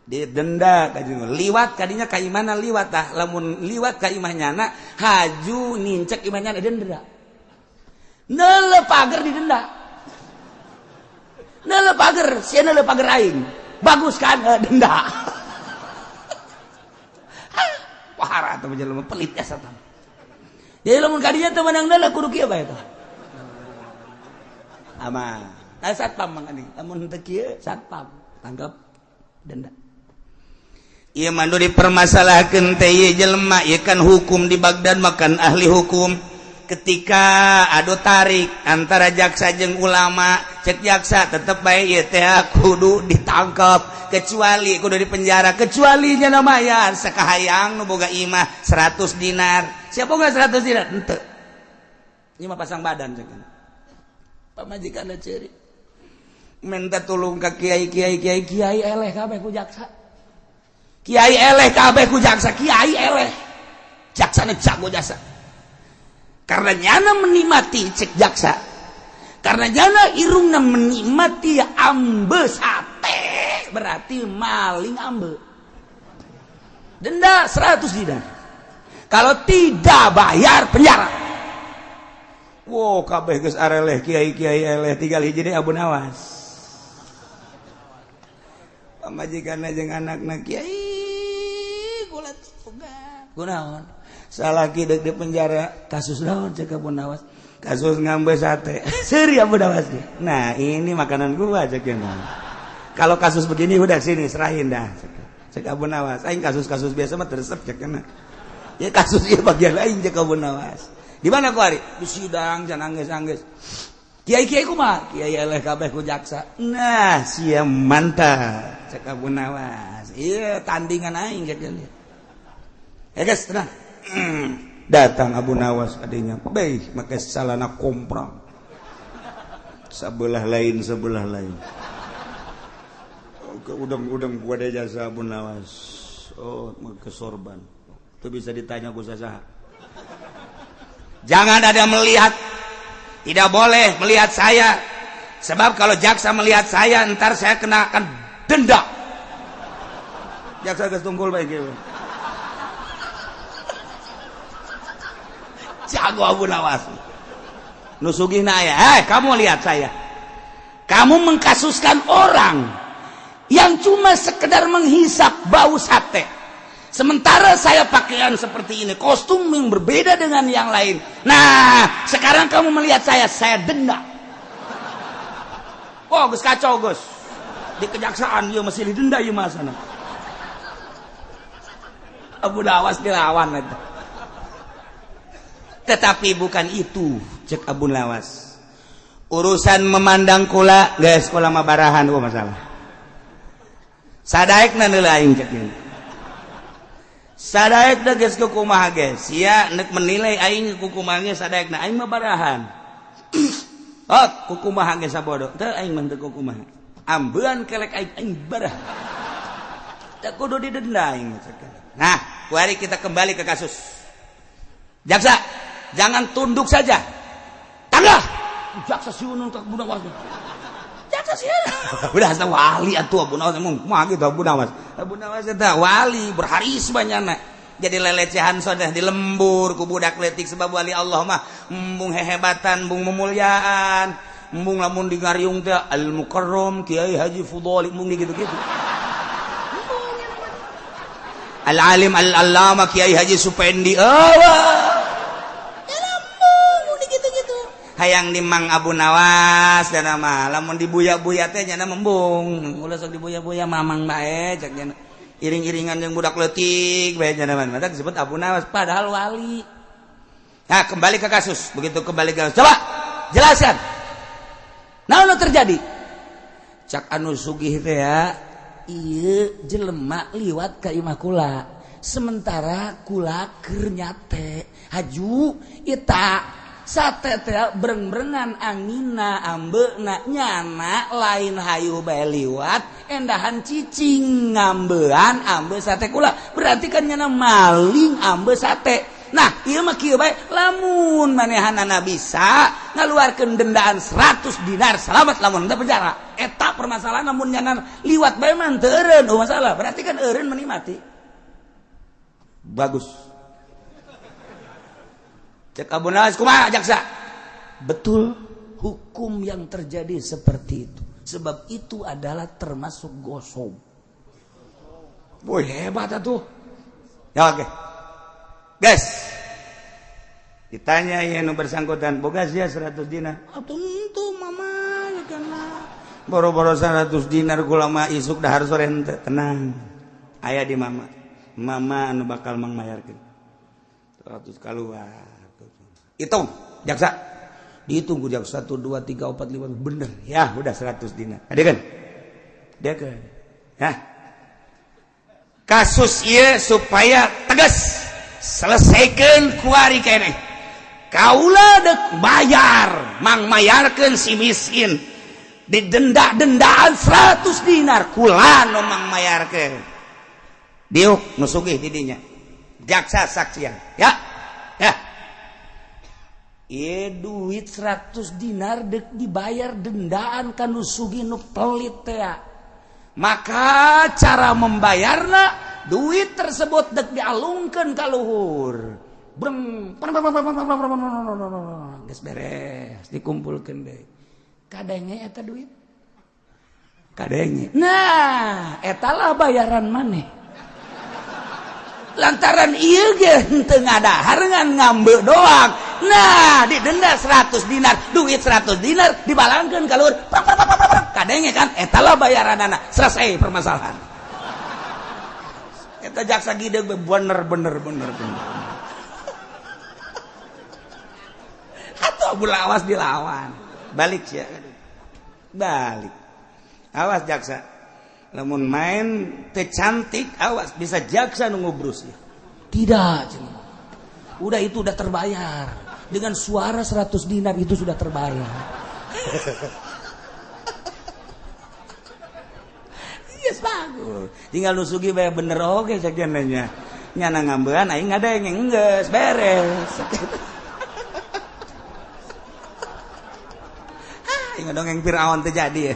Speaker 1: Didenda kajeng liwat kadinya ka imahna liwat tah lamun liwat ka imah nyana haju nincek imah nyana denda. Neuleuh pager didenda. Neuleuh pager sia neuleuh pager aing. Bagus kan denda. Wahara teh jelema pelit jasa tah. Jadi lamun kadinya teu meunang deuleuh kudu kieu bae tah. Aman. Tah satpam mang ani. Lamun teu kieu satpam tangkap denda. Ieu mah nu dipermasalahkeun teh ieu jelema ieu kan hukum di Baghdad makan ahli hukum. Ketika adu tarik antara jaksa jeung ulama, cek jaksa tetep bae ieu teh kudu ditangkap kecuali kudu dipenjara kecuali nya mayar sakahayang nu boga imah 100 dinar. Siapa boga 100 dinar? Henteu. Ieu mah pasang badan cek. Pamajikanna ceurik. Minta tulung ka kiai kiai kiai kiai eleh kabeh ku jaksa. Kiai eleh kabeh ku jaksa, kiai eleh. Jaksana jago jasa. Karena nyana menikmati cek jaksa. Karena nyana irungna menikmati ambe sate berarti maling ambe. Denda 100 dinar. Kalau tidak bayar penjara. Wow, kabeh geus areleh kiai-kiai eleh tinggal hiji deui Abu Nawas. Pamajikanna jeung anakna kiai kula tugas. Kunaon? Salah dek di penjara kasus naon cek Abu Nawas. Kasus ngambe sate. Seuri Abu Nawas. Nah, ini makanan gua cek. Kalau kasus begini udah sini serahin dah. Cek Abu Nawas. Aing kasus-kasus biasa mah teresep cek. Ya kasus ieu bagian lain cek Abu Nawas. Di mana ku ari? Di sidang jangan angges-angges. Kiai-kiai kumaha? Kiai eleh kabeh ku jaksa. Nah, sia mantap cek Abu Nawas. Iya tandingan aing gitu. Ya guys, tenang. Datang Abu Nawas adanya. Baik, make salana komprang. Sebelah lain, sebelah lain. Ke udang-udang gua ada jasa Abu Nawas. Oh, ke sorban. Itu bisa ditanya ku saha. Jangan ada melihat. Tidak boleh melihat saya. Sebab kalau jaksa melihat saya, ntar saya kena akan denda. Jaksa geus tunggul bae kieu. Jago Abu Nawas. Nu sugihna aya, kamu lihat saya. Kamu mengkasuskan orang yang cuma sekedar menghisap bau sate. Sementara saya pakaian seperti ini, kostum yang berbeda dengan yang lain. Nah, sekarang kamu melihat saya denda. Oh, geus kacau, geus. Di kejaksaan ieu masih didenda ieu mah sana. Abu Nawas dilawan eta. Tetapi bukan itu, cek Abu Nawas. Urusan memandang kula, geus kula mah barahan eueuh masalah. Sadaekna heula aing cek ieu. Sadaekna geus kukumaha ge, sia nek menilai aing kukumaha ge sadaekna aing mah barahan. Oh, kukumaha ge sabodo. Teu aing mah teu kukumaha. Ambean kelek aing aing barah. Teu kudu didenda aing. Nah, mari kita kembali ke kasus. Jaksa, jangan tunduk saja. Tangga. Jaksa siunun ka Abu Nawas. Jaksa sieun. Udah asa wali atuh Abu Nawas emang kumaha kitu Abu Nawas. Abu Nawas eta wali berharisma nyana. Jadi lelecehan sodah di lembur ku budak leutik sebab wali Allah mah embung hehebatan, embung memuliaan, embung lamun di ngariung teh al mukarram Kiai Haji Fudhali embung di gitu-gitu. Al alim al allama Kiai Haji Supendi. Oh. Hayang dimang Abu Nawas dan mah lamun dibuya-buya teh nyana membung. Ulah sok dibuya-buya mamang bae cek nyana. Iring-iringan yang budak leutik bae nyana mah. Mata disebut Abu Nawas padahal wali. Nah, kembali ke kasus. Begitu kembali ke kasus. Coba jelaskan. Naon nu terjadi? Cak anu sugih teh ya, ieu jelema liwat ka imah kula. Sementara kula keur nyate. Haju eta sate teh breng-brengan angina ambeuna nyana lain hayu bae liwat endahan cicing ngambean ambe sate kula berarti kan nyana maling ambe sate. Nah ieu mah kieu bae lamun manehanana bisa ngaluarkeun dendaan 100 dinar selamat lamun teu penjara eta permasalahan lamun nyana liwat bae mah teu eureun oh masalah berarti kan eureun meni mati. Bagus. Cek Abu Nawas kumaha jaksa? Betul, hukum yang terjadi seperti itu. Sebab itu adalah termasuk gosong. Woi hebat atuh. Ya oke. Guys. Ditanya ieu nu bersangkutan, boga sia 100 dinar. Ah tentu mama ya kana. Boro-boro 100 dinar kula mah isuk dahar sore henteu. Tenang. Aya di mama. Mama anu bakal mangmayarkeun. 100 kaluar. Hitung jaksa dihitung ku jaksa 1 2 3 4 5 bener ya udah 100 dinar. Ada kan? Dia kan. Nah. Kasus ieu supaya tegas selesaikan kuari keneh. Kaula dek bayar, mang mayarkeun si miskin. Didenda-dendaan 100 dinar kula nu mang mayarkeun. Diuk nu sugih di dinya. Jaksa saksian. Ya. Ya. Ieu duit 100 dinar dek dibayar dendaan ka nu sugih nu pelit teh. Maka cara membayarna duit tersebut dek dialungkeun ka luhur. Breng geus beres dikumpulkeun deui. Kadenge eta duit? Kadenge. Nah, eta lah bayaran maneh. Lantaran ieu ge henteu ngadahar ngan ngambe doang. Nah, didenda 100 dinar, duit 100 dinar dibalangkeun ka luhur. Kadenge kan eta lah bayaranana. Selesai permasalahan. Eta jaksa gideg bener bener bener bener. Atuh Abu Nawas dilawan. Balik sia. Balik. Awas jaksa.
Speaker 2: Lamun main teh cantik awas bisa jaksa nu ngubrus ya.
Speaker 1: Tidak, cenah. Udah itu udah terbayar. Dengan suara 100 dinar itu sudah terbayar.
Speaker 2: Yes, bagus. Tinggal nu sugih bae bener oge sakieu nya. Nyana ngambean aing ngadeng geus beres. Aing dongeng Firaun teh jadi ya.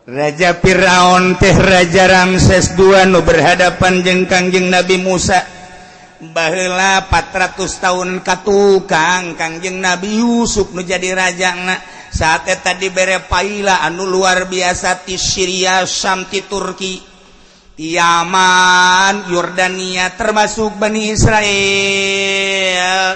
Speaker 2: Raja Firaun teh Raja Ramses II nu berhadapan jeung Kangjeng Nabi Musa. Baheula 400 tahun katukang Kangjeng Nabi Yusuf nu jadi rajana. Saat eta dibere paila anu luar biasa ti Syria, Syam, ti Turki, ti Yaman, Yordania, termasuk Bani Israel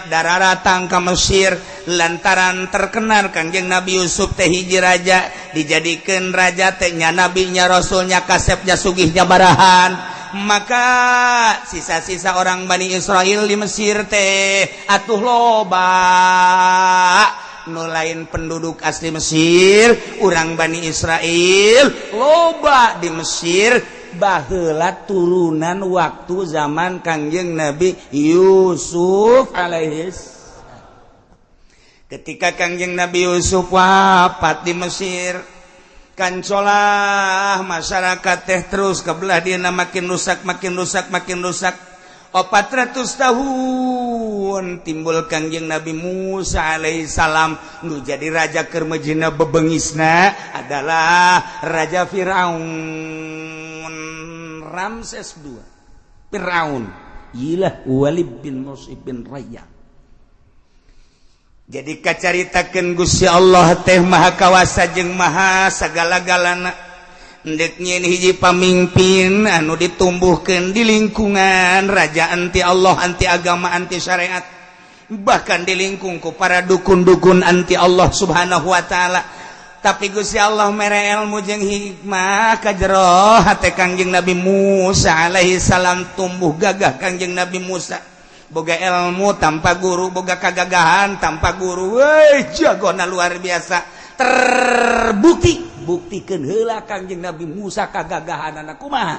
Speaker 2: dararatang ka Mesir lantaran terkenal Kangjeng Nabi Yusuf teh hiji raja, dijadikeun raja teh nya nabinya, rasulnya, kasepnya, sugihnya barahan. Maka sisa-sisa orang Bani Israel di Mesir teh atuh loba nu lain penduduk asli Mesir, urang Bani Israel loba di Mesir baheula turunan waktu zaman Kangjeng Nabi Yusuf alaihis. Ketika Kangjeng Nabi Yusuf wafat di Mesir, kancolah masyarakat teh terus kebelah dina makin rusak, makin rusak, makin rusak. 400 tahun timbul Kangjeng Nabi Musa alaihissalam nu jadi raja keur mejina bebengisna adalah Raja Firaun Ramses II. Firaun ilah Walid bin Mus'ib bin Rayyan. Jadi kacaritakeun Gusti Allah teh maha kawasa jeung maha sagala-galana. Ndek nyeun hiji pamimpin anu ditumbuhkeun di lingkungan raja anti Allah, anti agama, anti syariat, bahkan di lingkung ku para dukun-dukun anti Allah Subhanahu wa taala. Tapi Gusti Allah mere ilmu jeung hikmah ka jero hate Kangjeng Nabi Musa alaihi salam, tumbuh gagah Kangjeng Nabi Musa. Boga ilmu tanpa guru, boga kagagahan tanpa guru. Weh, jagona luar biasa. Terbukti, buktikeun heula Kangjeng Nabi Musa kagagahanana kumaha.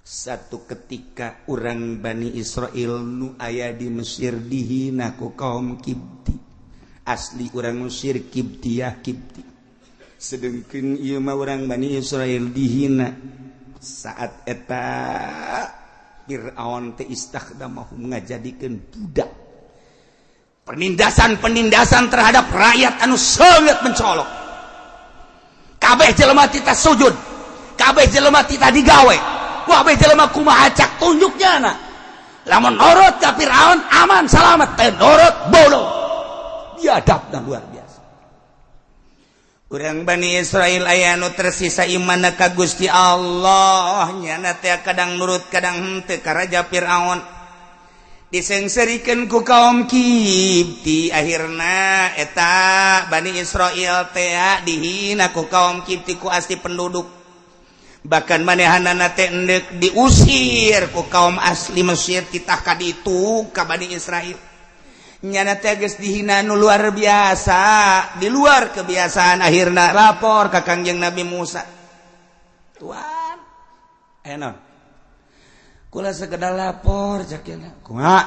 Speaker 2: Satu ketika urang Bani Israel nu aya di Mesir dihina ku kaum Kibti. Asli urang Mesir Kibtiyah Kibti. Sedengkeun ieu mah urang Bani Israel dihina. Saat eta Fir'aun teh istakhdamahum ngajadikeun budak. Penindasan-penindasan terhadap rakyat anu sangat mencolok. Kabeh jelema tita sujud, kabeh jelema tita digawe, kabeh jelema kumaha cak tunjuknya na. Lamun nurut ka Fir'aun aman selamat, teu nurut bodoh. Biadabna luar biasa. Urang Bani Israel aya nu tersisa imanna ka Gusti Allah, nyana teh kadang nurut kadang henteu ka Raja Fir'aun. Disengserikeun ku kaum Kibti, akhirna eta Bani Israel teh dihina ku kaum Kibti ku asli penduduk. Bahkan manehanana teh endek diusir ku kaum asli Mesir titah ka ditu ka Bani Israel. Nyana teh geus dihina nu luar biasa, di luar kebiasaan, akhirna lapor ka Kangjeng Nabi Musa. Tuan, naon? Kula sekedar lapor cak kumaha?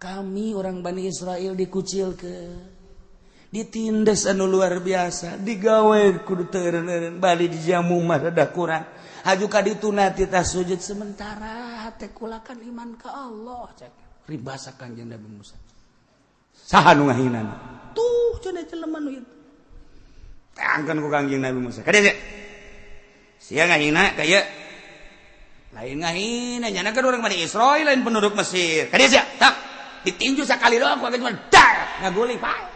Speaker 2: Kami orang Bani Israel dikucilkeun, ditindas anu luar biasa, digawe kudu teu eureun-eureun, bali dijamu mah rada kurang. Haju ka ditu na titah sujud sementara hate kula kan iman ka Allah cak. Ribasa Kangjeng Nabi Musa. Saha nu ngahinana? Tuh cenah jelema nu itu. Tangkeun ku Kangjeng Nabi Musa. Ka dieu. Sia ngahina ka ieu. Lain ngahina nyana kan orang Bani Israel lain penduduk Mesir. Ka dieu sia, tak ditinju sakali doang ku cuma dar ngaguling pae.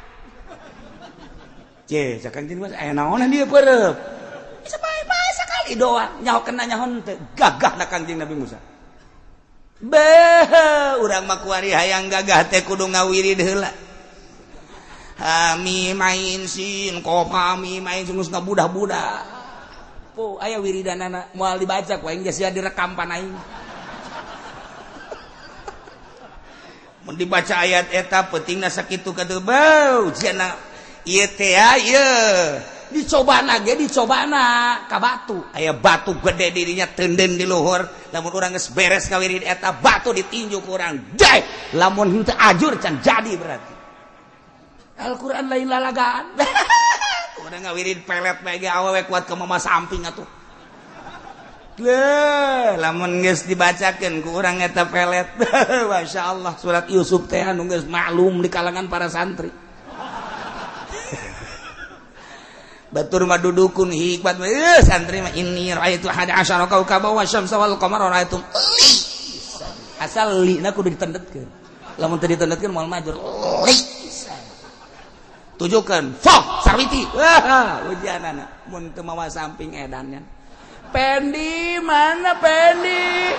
Speaker 2: Ce, cak Kangjeng Musa aya naonan dieu peureub. Bisa pae-pae sakali doang, nyaho kena nyaho henteu. Gagahna Kangjeng Nabi Musa. Beh, urang mah kuari hayang gagah teh kudu ngawirid heula. Hamim ain sin qaf hamim ain geus ngabudah-budah. Po aya wiridanana moal dibaca ku aing geus sia direkam pan aing.
Speaker 1: Mun dibaca ayat eta pentingna sakitu katuh bau cenah ieu teh ieu dicobana ge dicobana ka batu aya batu gede dirinya tenden di luhur lamun urang geus beres ngawirid eta batu ditinju ku urang deh lamun henteu ajur can jadi berarti Al-Qur'an lain lalagaan. Urang ngawirid pelet bae ge awewe kuat ke mama samping atuh. Leuh lamun geus dibacakeun ku urang eta pelet. Masya Allah surat Yusuf teh anu geus maklum di kalangan para santri. Batur mah dudukun hikmat santri mah inni raaitu ahada asyara kaukaba wa syamsa wal qamara raaitum li asal li na kudu ditendetkeun lamun teu ditendetkeun moal majur li tujukeun fok sarwiti wah ujianana mun teu mawa samping edannya Pendi mana Pendi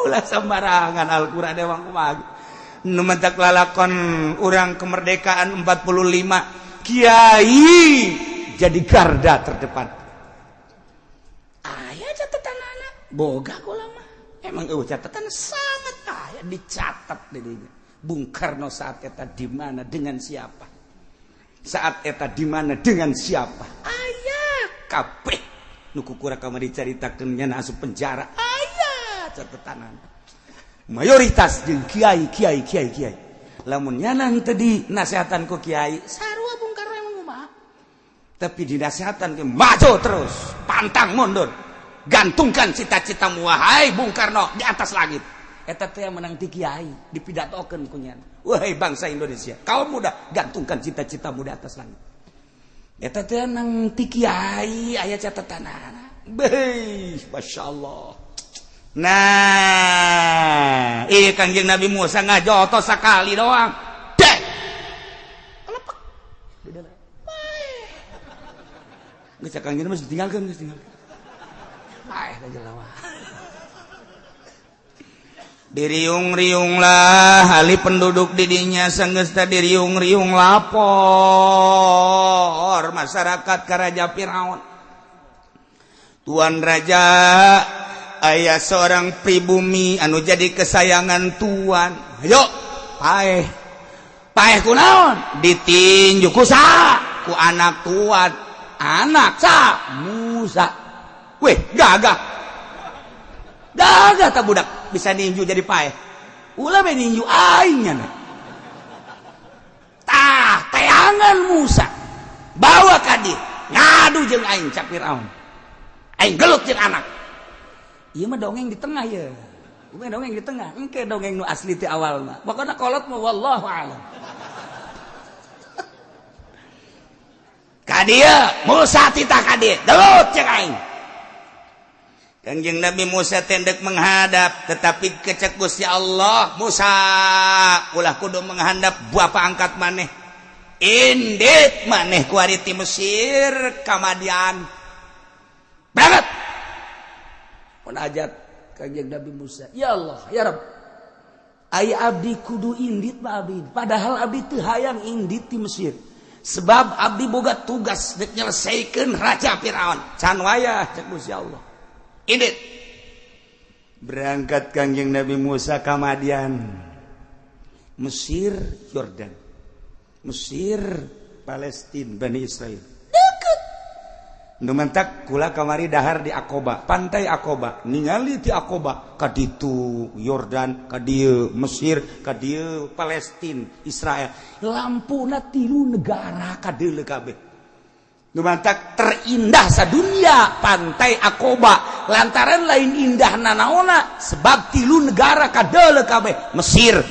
Speaker 1: ulah sembarangan Al-Qur'an ewang kumaha nu mentak lalakon urang kemerdekaan 45 kiai jadi garda terdepan. Aya catatan anak boga kula mah emang eueuh catatan sangat aya dicatat di dinya. Bung Karno saat eta di mana dengan siapa? Saat eta di mana dengan siapa? Aya kabeh nu kukura kamari dicaritakeun nya asup penjara. Aya catatan. Mayoritas jeung kiai kiai kiai kiai lamun nyana teu di nasehatan ku kiai sarua Bung Karno emang kumaha tapi dinasehatan ke maju terus pantang mundur gantungkan cita-citamu wahai Bung Karno di atas langit eta teh menang ti kiai dipidatokeun ku nyana wahai bangsa Indonesia kaum muda gantungkan cita-citamu di atas langit eta teh nang ti kiai aya catatanana beuh masyaallah. Nah, iya Kangjeng Nabi Musa ngajotos sekali doang. Dek. Kelepek. Di dalam. Geus Kangjeng mah ditinggalkeun, geus tinggalkeun. Paeh ka jelema. Diriung-riunglah ahli penduduk didinya sanggeus teh diriung-riung lapor masyarakat ka Raja Firaun. Tuan Raja ayah seorang pribumi anu jadi kesayangan tuan. Ayo paeh. Paeh kunaon? Ditinju ku saha? Ku anak tuan. Anak sa Musa. Weh, gagah. Gagah tak budak bisa ninju jadi paeh. Ulah we ninju aing nya. Tah, teangan Musa. Bawa ka dieu. Ngadu jeung aing cak Firaun. Aing gelut jeung anak. Ieu mah dongeng di tengah ya. Bukan dongeng di tengah. Engke dongeng nu asli ti awal mah. Pokona kolot mah wallahu a'lam. Ka dieu Musa titah ka dieu. Gelut cek aing. Kangjeng Nabi Musa tendek menghadap, tetapi kecek Gusti Allah, Musa ulah kudu menghadap bapa angkat maneh. Indit maneh kuari ti Mesir ka Madian. Berangkat. Munajat Kangjeng Nabi Musa, ya Allah, ya Rabb, ai abdi kudu indit mah abdi, padahal abdi teu hayang indit ti Mesir, sebab abdi boga tugas dek nyelesaikeun Raja Firaun. Can wayah cek Gusti Allah, indit. Berangkat Kangjeng Nabi Musa ka Madian, Mesir, Yordan, Mesir, Palestina, Bani Israel. Nu mentak kula kamari dahar di Akoba, pantai Akoba, ningali di Akoba, ka ditu Yordan, ka dieu Mesir, ka dieu Palestina, Israel. Lampuna tilu negara kadeuleu kabeh. Nu mantak terindah sadunia pantai Akoba, lantaran lain indah nanaona sebab tilu negara kadeuleu kabeh. Mesir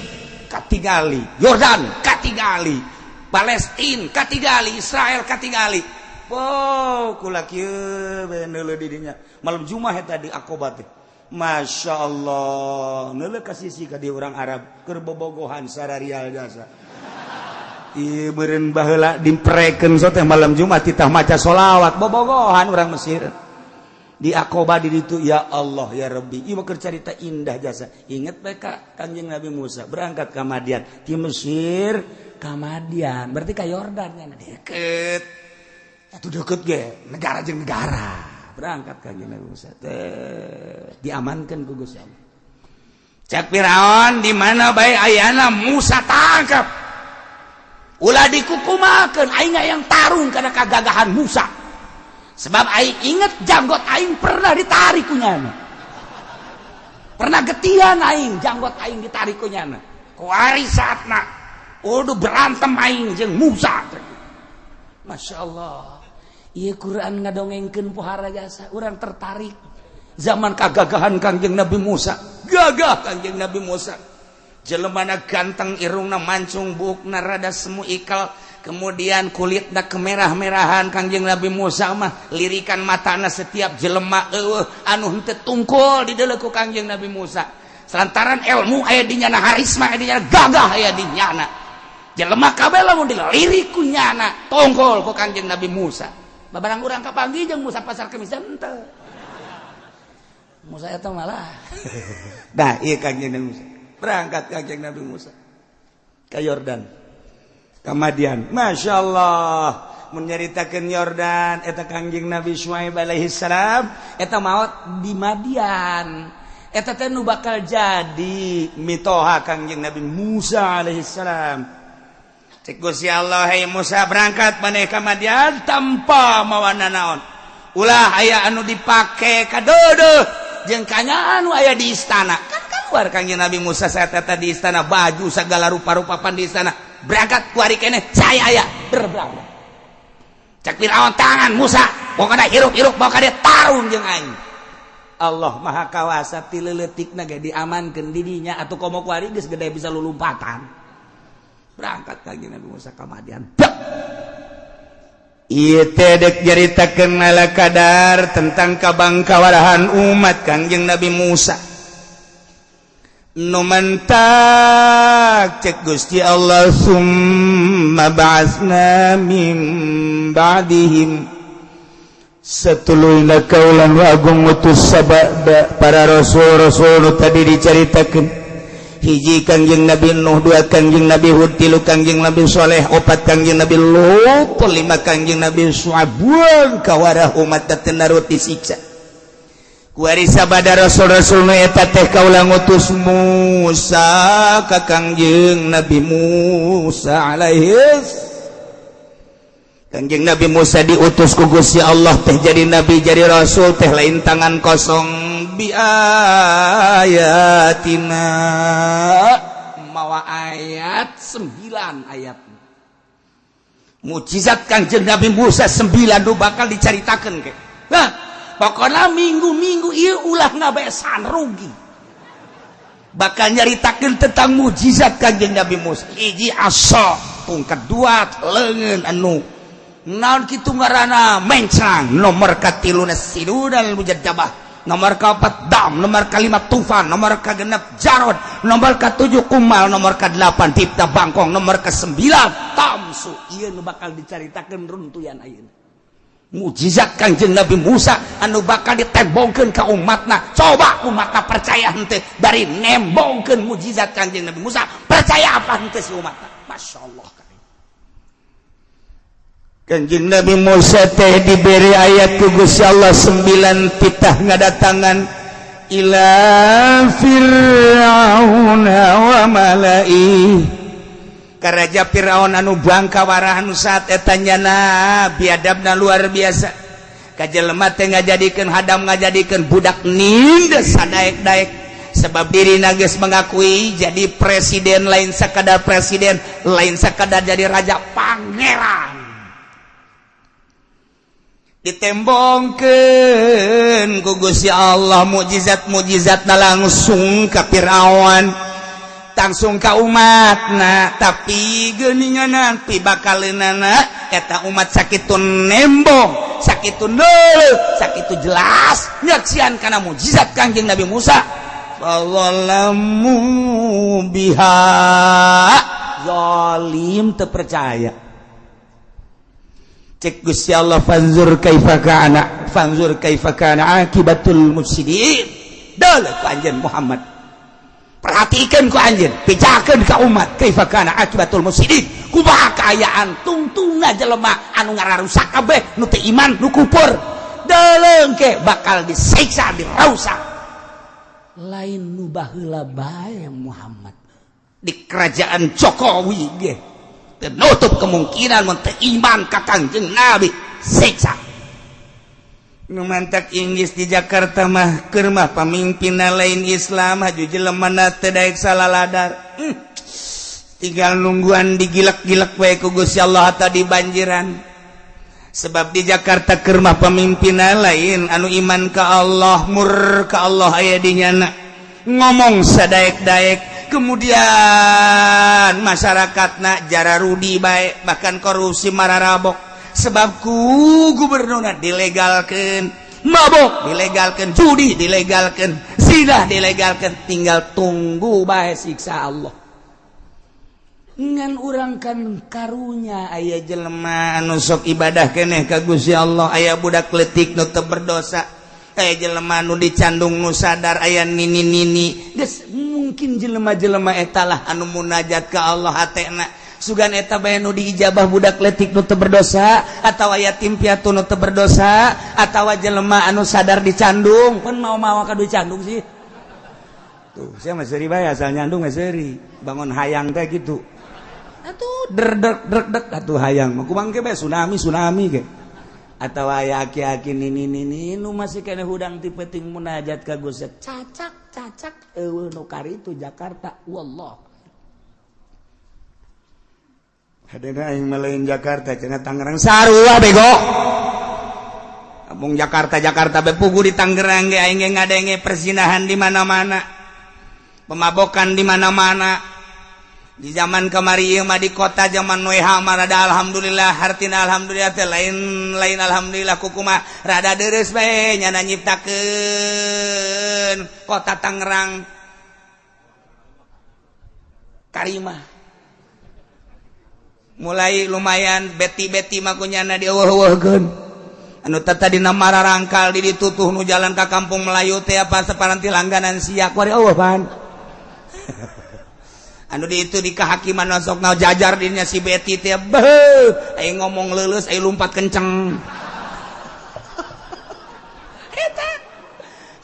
Speaker 1: katingali, Yordan katingali, Palestina katingali, Israel katingali. Wow, kula kieu bae neuleuh di dinya. Malam Jumat eta di Akoba teh. Masya Allah, neuleuh ka sisi ka dieu urang Arab keur bobogohan sararial jasa. Ieu meureun baheula dimprekeun so teh malam Jumat titah maca solawat bobogohan urang Mesir. Di Akoba di ditu ya Allah ya Rabbi. Ieu mah keur carita indah jasa. Inget bae ka Kangjeng Nabi Musa berangkat ka Madian, ti Mesir ka Madian, berarti ka Yordan nya deket. Itu deket ge negara jeung negara. Tah, berangkat Kanjeng Nabi Musa teh diamankan ku Gusti Allah. Cek Firaun, di mana bae ayana Musa, tangkap, ulah dikukumakeun. Aing yang tarung karena kagagahan Musa, sebab aing inget janggot aing pernah ditarik ku nyana, pernah getihan aing, janggot aing ditarik ku nyana. Kuari saatna udah berantem aing jeung Musa. Masya Allah. Iya, Quran ngadongengkeun pohara jasa orang tertarik zaman kagagahan Kangjeng Nabi Musa. Gagah Kangjeng Nabi Musa, jelemana ganteng, irungna mancung, buukna rada semu ikal, kemudian kulitna kemerah-merahan. Kangjeng Nabi Musa mah lirikan matana setiap jelema eueuh anu henteu tungkul dideuleu ku Kangjeng Nabi Musa, lantaran ilmu aya di nyana, harisma aya di nyana, gagah aya di nyana. Jelema kabeh lamun dilirik ku nyana tongkol ku Kangjeng Nabi Musa. Babarang urang kapanggih jeung Musa Pasar Kemis, henteu Musa eta malah. Nah, iya, Kangjeng Nabi Musa berangkat. Kangjeng Nabi Musa ke Yordan, ke Madian. Masya Allah, menyeritakan Yordan eta Kangjeng Nabi Syuaib alaihi salam eta maut di Madian. Eta teh nu bakal jadi mitoha Kangjeng Nabi Musa alaihi salam. Cek Gusti Allah, "Hei Musa, berangkat maneh ka Madian tanpa mawa naon, ulah aya anu dipake kadodo jeung kanya anu aya di istana." Kan keluar Kangjeng Nabi Musa saat eta di istana, baju segala rupa-rupa pan di istana. Berangkat kuari keneh saya aya berberangkat. Cek Firaun, "Tangan Musa, pokoknya hirup-hirup bawa dia tarung jeung aing." Allah Maha Kawasa, ti leutikna ge diamankeun didinya atuh. Komo kuari geus gede, bisa lulumpatan. Berangkat Kangjeng Nabi Musa ka Madian. Ieu teh dek nyaritakeun ala kadar tentang kabangkawarahan umat Kangjeng Nabi Musa. Nu mantak cek Gusti Allah, "Summa ba'atsna min ba'dihim." Satuluyna kaula nu agung ngutus sabada para rasul-rasul nu tadi dicaritakeun. Hiji Kangjeng Nabi Nuh, dua Kangjeng Nabi Hud, tilu Kangjeng Nabi Soleh, opat Kangjeng Nabi Lut, lima Kangjeng Nabi Syuaib. Kawarah umat teh narut disiksa. Kuari sabada rasul-rasul nu eta teh kaula ngutus Musa ka Kangjeng Nabi Musa alaihi. Kangjeng Nabi Musa diutus ku Gusti Allah teh jadi nabi, jadi rasul teh lain tangan kosong. Bi ayatina, mawa ayat 9 ayat mukjizat Kangjeng Nabi Musa 9 nu bakal dicaritakeun ke. Nah, pokoknya minggu-minggu ieu ulah ngabesan, rugi. Bakal nyaritakeun tentang mukjizat Kangjeng Nabi Musa. Hiji asa, tungkat, dua leungeun anu naon kitu ngaranna mencrang, nomor katiluna sinunal mujadabah, nomor keempat dam, nomor kelima tufan, nomor ke-6 jarod, nomor ke-7 kumal, nomor ke-8 tipta bangkong, nomor ke-9 tamsu. Ieu nu bakal dicaritakeun runtuyan ayeuna mukjizat Kangjeng Nabi Musa anu bakal ditembongkeun ka umatna. Coba umatna percaya henteu dari nembongkeun mukjizat Kangjeng Nabi Musa, percaya apa henteu si umatna? Masya Allah. Kanjeng Nabi Musa teh diberi ayat ku Gusti Allah 9, titah ngadatangan ila Fir'auna wa mala'i, ka Raja Fir'aun anu bangka warah, anu saat eta nyana biadabna luar biasa, ka jelema teh ngajadikeun hadam, ngajadikeun budak, nindes sadaek-daek, sebab diri geus mengakui jadi presiden, lain sekadar presiden, lain sekadar jadi raja, pangeran. Ditembongkeun ku Gusti Allah mukjizat mukjizat langsung ka Firaun, langsung ka umatna. Tapi geuningan nanti bakaleunana eta umat sakitu nembong, sakitu neuleuh, sakitu jelas nyaksian kana mukjizat Kangjeng Nabi Musa, fadzalamu biha, zalim, teu percaya. Cek Gusti Allah, "Fanzur kaifa kana, fanzur kaifa kana akibatul mufsidin." Deuleuh ku anjeun Muhammad, perhatikan ku anjeun, bejakeun ka umat, kaifa kana akibatul mufsidin, kumaha kaayaan tungtungna jelema anu ngararusak kabeh, nu teu iman, nu kufur. Delengke bakal disiksa dirausak. Lain nu baheula bae Muhammad di kerajaan Jokowi ge teu nutup kemungkinan mun teu iman ka Kangjeng Nabi siksa. Nu mantak Inggris di Jakarta mah keur mah pamimpinna lain Islam haju jelemana teu daek salaladar. Tinggal nungguan digilek-gilek wae ku Gusti Allah atau dibanjiran. Sebab di Jakarta keur mah pamimpinna lain anu iman ka Allah, murka Allah aya di nyana. Ngomong sadaek-daek, kemudian masyarakatna jararudi bae, bahkan korupsi mararabok. Sebab ku gubernurna dilegalkeun, mabok dilegalkeun, judi dilegalkeun, zina dilegalkeun, tinggal tunggu bae siksa Allah. Ngan urang kan karunya aya jelema anu sok ibadah keneh ka Gusti Allah, aya budak leutik nu teu berdosa, aya jelema nu dicandung nu sadar, aya nini-nini. Geus mungkin jelema-jelema eta lah anu munajat ka Allah hatena. Sugan eta bae nu diijabah budak leutik nu teu berdosa, atawa yatim piatu nu teu berdosa, atawa jelema anu sadar dicandung, pun mau-mau ka dicandung sih. Tuh, saya mah seuri bae asal nyandung mah seuri. Bangun hayang teh gitu. Atuh derdek derdek atuh hayang mah kumang ge bae tsunami tsunami ge. Atawa aya aki-aki nini-nini nu masih keneh hudang ti peuting munajat ka Gusti. Cacak cacak eueuh nu karitu Jakarta wallah. Hadena aing mah lain Jakarta cenah Tangerang sarua bego. Abung Jakarta Jakarta be pugu di Tangerang ge aing ge ngadenge perzinahan di mana-mana. Pemabokan di mana-mana. Di zaman kamari ieu mah di kota zaman WH mah rada alhamdulillah, hartina alhamdulillah teh lain lain alhamdulillah kukumaha rada dereus bae nyana nyiptakeun kota Tangerang Karimah. Mulai lumayan beti-beti mah kunyana dieuweuh-euweuhkeun. Anu tadina mararangkal di ditutuh nu jalan ka kampung Melayu teh apa saparanti langganan sia kuari eueuh pan. Anu di itu di kehakiman sok na jajar dinya si Beti teh beuh aya ngomong leuleus aya lumpat kenceng. Eta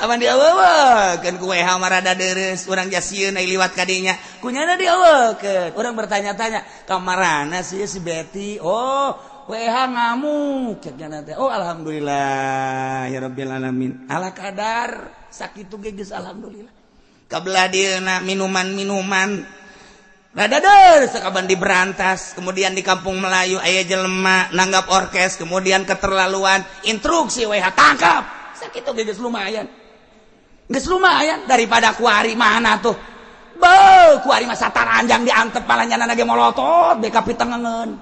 Speaker 1: aman dieuweuhkeun ku WH mah rada dereus urang jasieun aya liwat ka dinya kunyana dieuweuhkeun. Urang bertanya-tanya kamarana sih si Beti, oh WH ngamuk cek nyana teh, oh alhamdulillah ya rabbil alamin ala kadar sakitu ge geus alhamdulillah. Kabelah dieuna minuman-minuman rada deus sakaban diberantas, kemudian di kampung Melayu aya jelema nanggap orkes, kemudian keterlaluan instruksi WH tangkap sakitu ge geus lumayan. Geus lumayan daripada kuari mana tuh. Beuh, kuari mah sataranjang diantep palanyana ge molotot beka pitengengeun.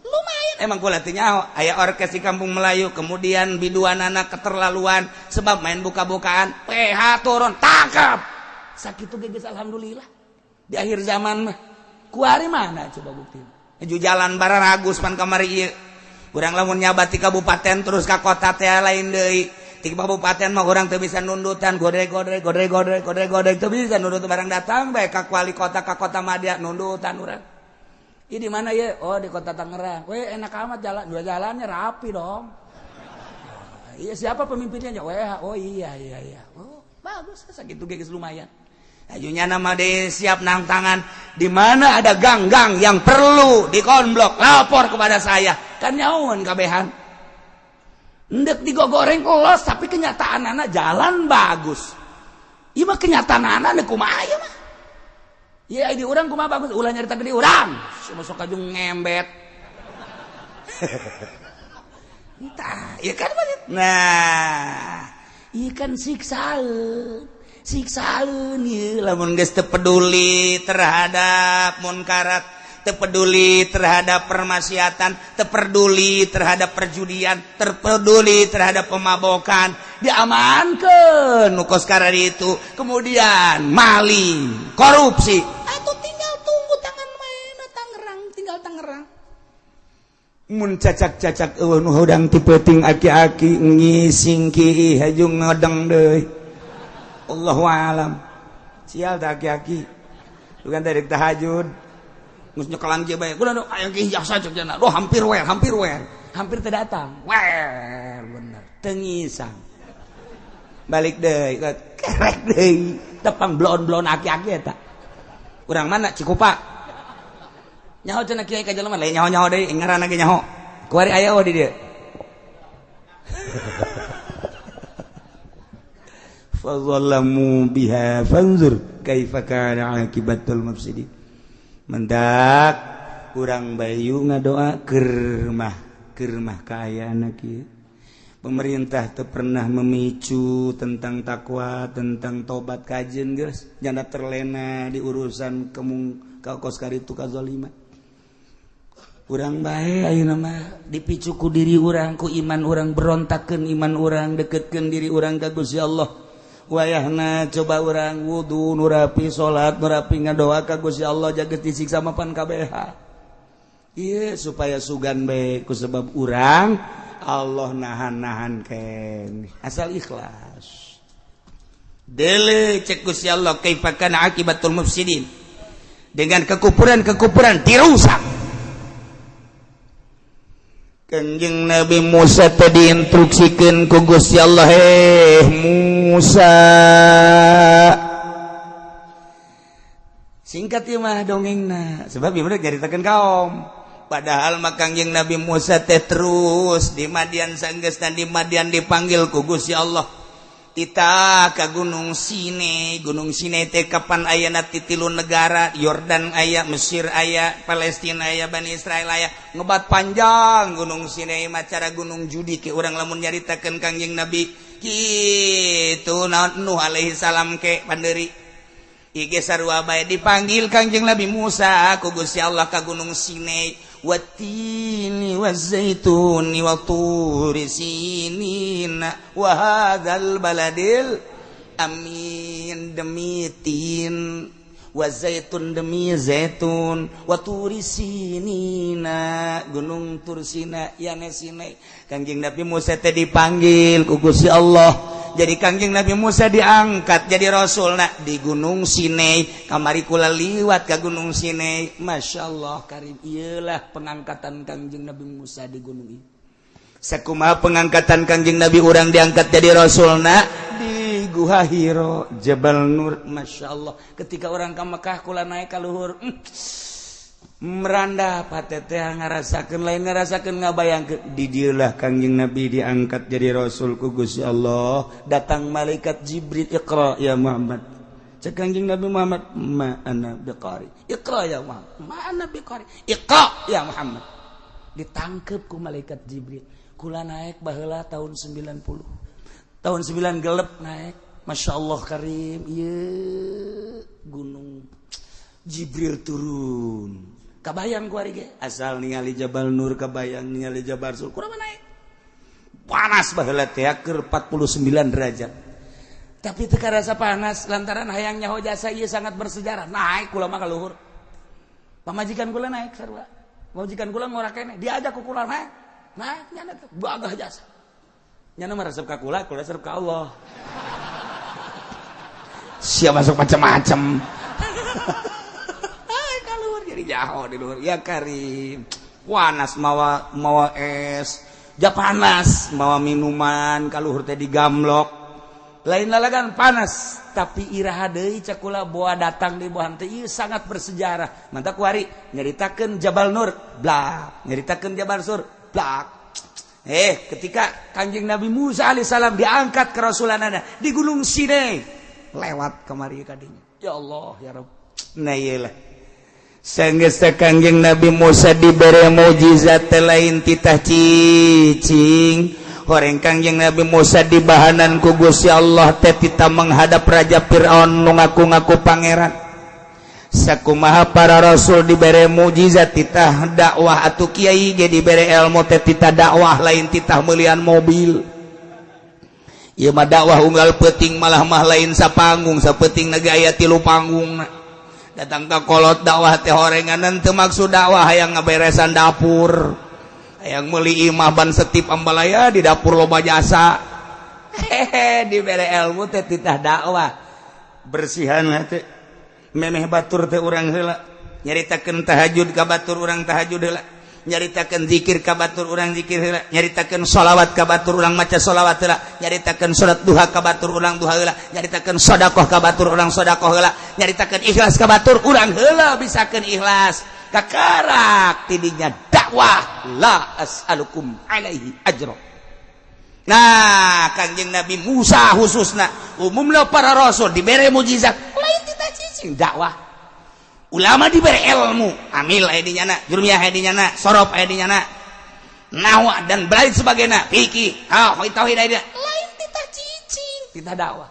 Speaker 1: Lumayan emang kula teh nyaho aya orkes di kampung Melayu, kemudian biduanana keterlaluan sebab main buka-bukaan, PH turun tangkap. Sakitu ge geus alhamdulillah. Di akhir zaman mah kuari mana coba bukti. Ju jalan bararagus pan kamari ieu. Urang lamun nyabat di kabupaten terus ka kota teh lain deui. Di kabupaten mah urang teu bisa nundutan godrek godrek godrek godrek godrek godrek teu bisa nundut barang datang bae ka wali kota ka kota madya nundutan urang. Ieu di mana ye? Oh di kota Tangerang. Weh enak amat jalan, dua jalannya rapi dong. Iya siapa pemimpinnya? WH. Oh iya iya iya. Oh bagus sakitu ge geus lumayan. Ajunya nama de siap nang tangan. Di mana ada gang-gang yang perlu dikonblok, lapor kepada saya. Kan nyaun kabehan. Ndek digogoreng los tapi kenyataan anak jalan bagus. Ieu mah kenyataan anak kumaha ieu mah. Ieu di urang kumaha bagus, ulah nyarita di urang. Semua sok kajung ngembet. Entah, ieu kan nah, ieu kan siksaan. Siksaan ieu lamun geus teu peduli terhadap munkarat, teu peduli terhadap permaksiatan, teu peduli terhadap perjudian, terpeduli terhadap pemabokan, diamankeun nu kos itu, kemudian maling, korupsi. Atuh tinggal tunggu tangan mana Tangerang, tinggal Tangerang. Mun cacak-cacak eueuh nu hudang ti peuting aki-aki ngising ki haju ngodeng deui. Allahu alam. Sial tah aki-aki. Bukan dari tahajud. Geus nyekelan ge bae. Kudu aya ki jasa cek jana. Duh hampir wer, hampir wer. Hampir teu datang. Wer bener. Teu ngisang. Balik deui, kerek deui. Tepang blon-blon aki-aki eta. Urang mana Cikupa? Nyaho cenah kiai ka jelema lain nyaho-nyaho deui, ngaranna ge nyaho. Kuari aya di dieu. Fadzalamu biha fanzur kaifa kana akibatul mufsidin. Mendak urang bayu ngadoa kermah kaayaan kieu. Pemerintah teu pernah memicu tentang takwa, tentang tobat kajen geus, janda terlena di urusan kemung ka kos karitu kazaliman. Urang bae ayeuna mah dipicu ku diri urang, ku iman urang, berontakkeun iman urang, deketkeun diri urang ka Gusti Allah. Wayahna coba urang wudu nu rapi, salat nu rapi, ngadoa ka Gusti Allah jaga disiksa mapan kabeha. Ieu supaya sugan bae ku sebab urang Allah nahan-nahan ken asal ikhlas. Dele cek Gusti Allah kaifa kana akibatul mufsidin. Dengan kekufuran-kekufuran dirusak. Kanjeng Nabi Musa tadi diinstruksikeun ku Gusti Allah, Musa. Singkat ieu mah dongengna, sebab ieu mah nyaritakeun kaum. Padahal mah Kangjeng Nabi Musa teh terus di Madian sanggeusna di Madian dipanggil ku Gusti Allah. Titah ka Gunung Sinai, Gunung Sinai teh kapan ayana ti tilu negara, Yordan aya, Mesir aya, Palestina aya, Bani Israel aya. Ngebat panjang Gunung Sinai mah cara Gunung Judi ke urang lamun nyaritakeun Kangjeng Nabi kitu naon Nuh alaihi salam ke panderi. Ige sarua bae dipanggil Kangjeng Nabi Musa ku Gusti Allah ka Gunung Sinai. Watini wazaituni wa turi sinina wa hadzal baladil amin. Demi tin wa zaitun, demi zaitun, wa turi sinina, gunung Tursina yane Sinai. Kangjeng Nabi Musa teh dipanggil ku Gusti Allah. Jadi Kangjeng Nabi Musa diangkat jadi rasul nak di Gunung Sinai. Kamari kula liwat ka Gunung Sinai. Masya Allah karim, iyalah pengangkatan Kangjeng Nabi Musa di gunung ini. Sakumaha pengangkatan Kangjeng Nabi urang diangkat jadi rasul nak di Guha Hiro Jabal Nur. Masya Allah ketika orang ke Mekah kula naik ka luhur, meranda patete ngarasakeun lain ngarasakeun ngabayangkeun di dieulah Kangjeng Nabi diangkat jadi rasul ku Gusti Allah. Datang malaikat Jibril, iqra ya Muhammad. Cek Kangjeng Nabi Muhammad, ma ana biqari. Iqra ya Muhammad, ma ana biqari. Iqra ya Muhammad. Ditangkep ku malaikat Jibril. Kula naik baheula tahun 90. Tahun 9 gelep naik. Masya Allah karim, ieu gunung Jibril turun. Kabayang ku ari ge asal ningali Jabal Nur, kabayang ningali Jabal Sur, kurang naik. Panas baheula teh keur 49 derajat. Tapi teu karasa panas lantaran hayang nyaho jasa ieu sangat bersejarah. Naik kula mah ka luhur. Pamajikan kula naik sarua. Pamajikan kula ngora keneh, diajak ku kula naik. Naik nyana teh bagah jasa. Nyana mah resep ka kula, kula resep ka Allah. Siap masuk macam-macam. Jadi jauh di luhur ya karim. Panas mawa mawa es, ja panas mawa minuman kaluhur teh digamlok. Lain lalagan panas, tapi iraha deui cakula boa datang di bohan teh ieu sangat bersejarah. Mantap kuari nyaritakeun Jabal Nur, blak, nyaritakeun Jabal Sur, blak. Ketika Kanjeng Nabi Musa alaihissalam diangkat kerasulanana di Gunung Sinai, lewat kemari kadinya. Ya Allah ya Rabb. Nah iyalah. Sanggeus Kangjeng Nabi Musa dibere mukjizat lain titah cicing. Horeng Kangjeng Nabi Musa dibahanan ku Gusti Allah teh titah menghadap Raja Fir'aun nu ngaku-ngaku pangeran. Sakumaha para rasul dibere mukjizat titah dakwah atuh kiai ge dibere ilmu teh titah dakwah lain titah meulian mobil. Ieu mah dakwah unggal peuting malah mah lain sapanggung, sapeuting na ge aya 3 panggung. Datang ke kolot dakwah teh horenganan teu maksud dakwah hayang ngaberesan dapur, hayang meuli imah ban setip ambalaya di dapur loba jasa. Hehe, dibere ilmu teh titah dakwah bersihan teh memeh batur teh urang heula nyaritakeun tahajud ka batur urang tahajud heula, Nyaritakeun zikir ka batur urang zikir heula, nyaritakeun sholawat ka batur urang maca sholawat heula, nyaritakeun salat duha ka batur urang duha heula, nyaritakeun sedekah ka batur urang sedekah heula, nyaritakeun ikhlas ka batur urang heula bisakeun ikhlas. Kakarak tidinya dakwah la as'alukum alaihi ajra. Nah, Kangjeng Nabi Musa khususna, umumna para rasul dibere mukjizat, lain tita cicing dakwah. Ulama diberi ilmu, amil aya di nyana, jurmiyah aya di nyana, sorof aya di nyana, nahwa dan lain sebagainya, fikih, tauhid aya di lain tita cicing, tita dakwah.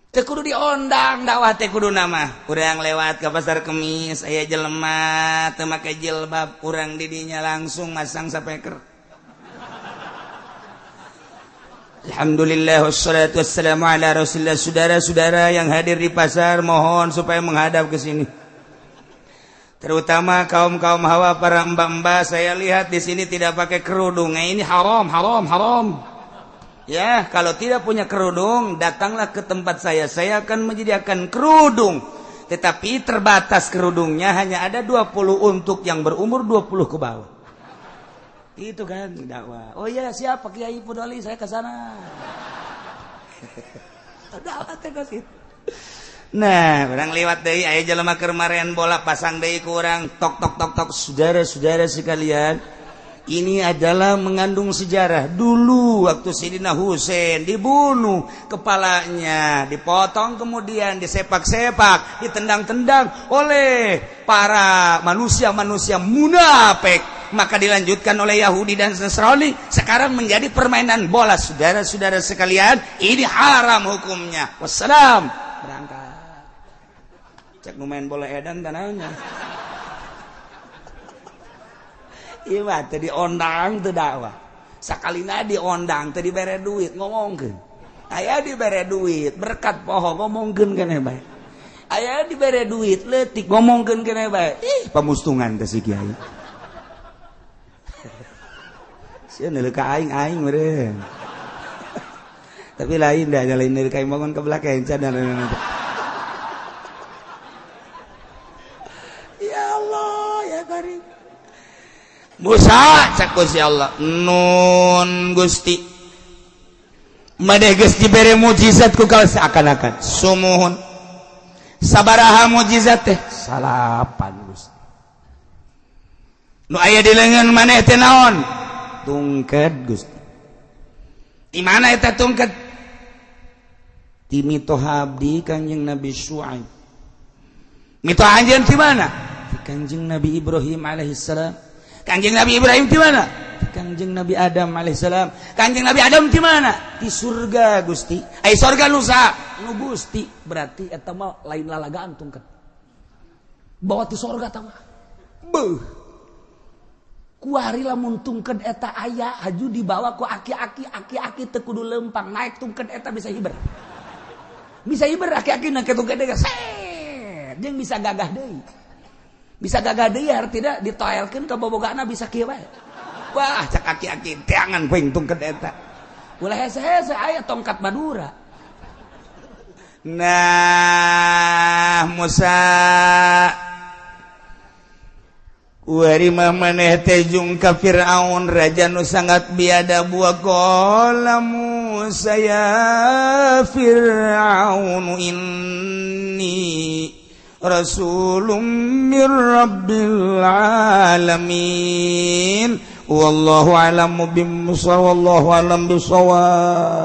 Speaker 1: Teu kudu diondang dakwah teh kudu nama. Urang lewat ke pasar Kemis aya jelema teu make jilbab, urang di dinya langsung masang speaker. Alhamdulillah wassalatu wassalamu ala Rasulillah. Saudara-saudara yang hadir di pasar mohon supaya menghadap ke sini. Terutama kaum-kaum hawa para mbak-mbak, saya lihat di sini tidak pakai kerudung. Nah, ini haram, haram, haram. Ya, kalau tidak punya kerudung, datanglah ke tempat saya. Saya akan menyediakan kerudung. Tetapi terbatas kerudungnya hanya ada 20 untuk yang berumur 20 ke bawah. Itu kan dakwah. Oh iya, siapa Kiai Pudoli, saya ke sana. Dakwah teh kos itu. Nah, orang lewat deui aya jelema keur maren bola pasang deui ku urang tok tok tok tok. Saudara-saudara sekalian, ini adalah mengandung sejarah. Dulu waktu Sidina Husain dibunuh, kepalanya dipotong kemudian disepak-sepak, ditendang-tendang oleh para manusia-manusia munafik. Maka dilanjutkan oleh Yahudi dan Nasrani. Sekarang menjadi permainan bola. Saudara-saudara sekalian, ini haram hukumnya. Wassalam. Berangkat. Cek nu main bola edan tanahnya. Iya mah teu diondang teu dakwah. Sakalina diondang teu dibere duit ngomongkeun. Aya dibere duit berkat poho ngomongkeun keneh bae. Aya dibere duit leutik ngomongkeun keneh bae. Ih, pamustungan teh si kiai. Sieun neuleuh ka aing aing meureun. Tapi lain dah lain neuleuh ka aing bangun ke belakang can. Ya Allah, ya Karim. Musa cak Gusti Allah, nun Gusti. Maneh geus dibere mukjizat ku kau seakan-akan sumuhun. Sabaraha mukjizat teh? Salapan Gusti. Nu aya di leungeun maneh teh naon? Tungket Gusti. Di mana eta tungket? Ti mitoha abdi Kangjeng Nabi Syuaib. Mitoha anjeun ti mana? Ti Kangjeng Nabi Ibrahim alaihissalam. Kangjeng Nabi Ibrahim di mana? Di Kangjeng Nabi Adam alaihissalam. Kangjeng Nabi Adam di mana? Di surga Gusti. Ai surga nu saha? Nu Gusti. Berarti eta mah lain lalagaan tungket. Bawa ti surga ta mah. Beuh. Kuari lamun tungket eta aya haju dibawa ku aki-aki, aki-aki teu kudu lempang naik tungket eta bisa hiber. Bisa hiber aki-aki naik tungket eta set jeung bisa gagah deui. Bisa gagah deui artinya ditoelkeun ka bobogana bisa kieu bae. Wah, cak aki-aki teangan poing tungket eta. Ulah hese-hese aya tongkat Madura. Nah, Musa wari mah maneh teh jung ka Firaun raja nu sangat biadab wa qala Musa ya Firaun inni rasulun mir rabbil alamin wallahu a'lamu bishawab wallahu a'lam bishawab.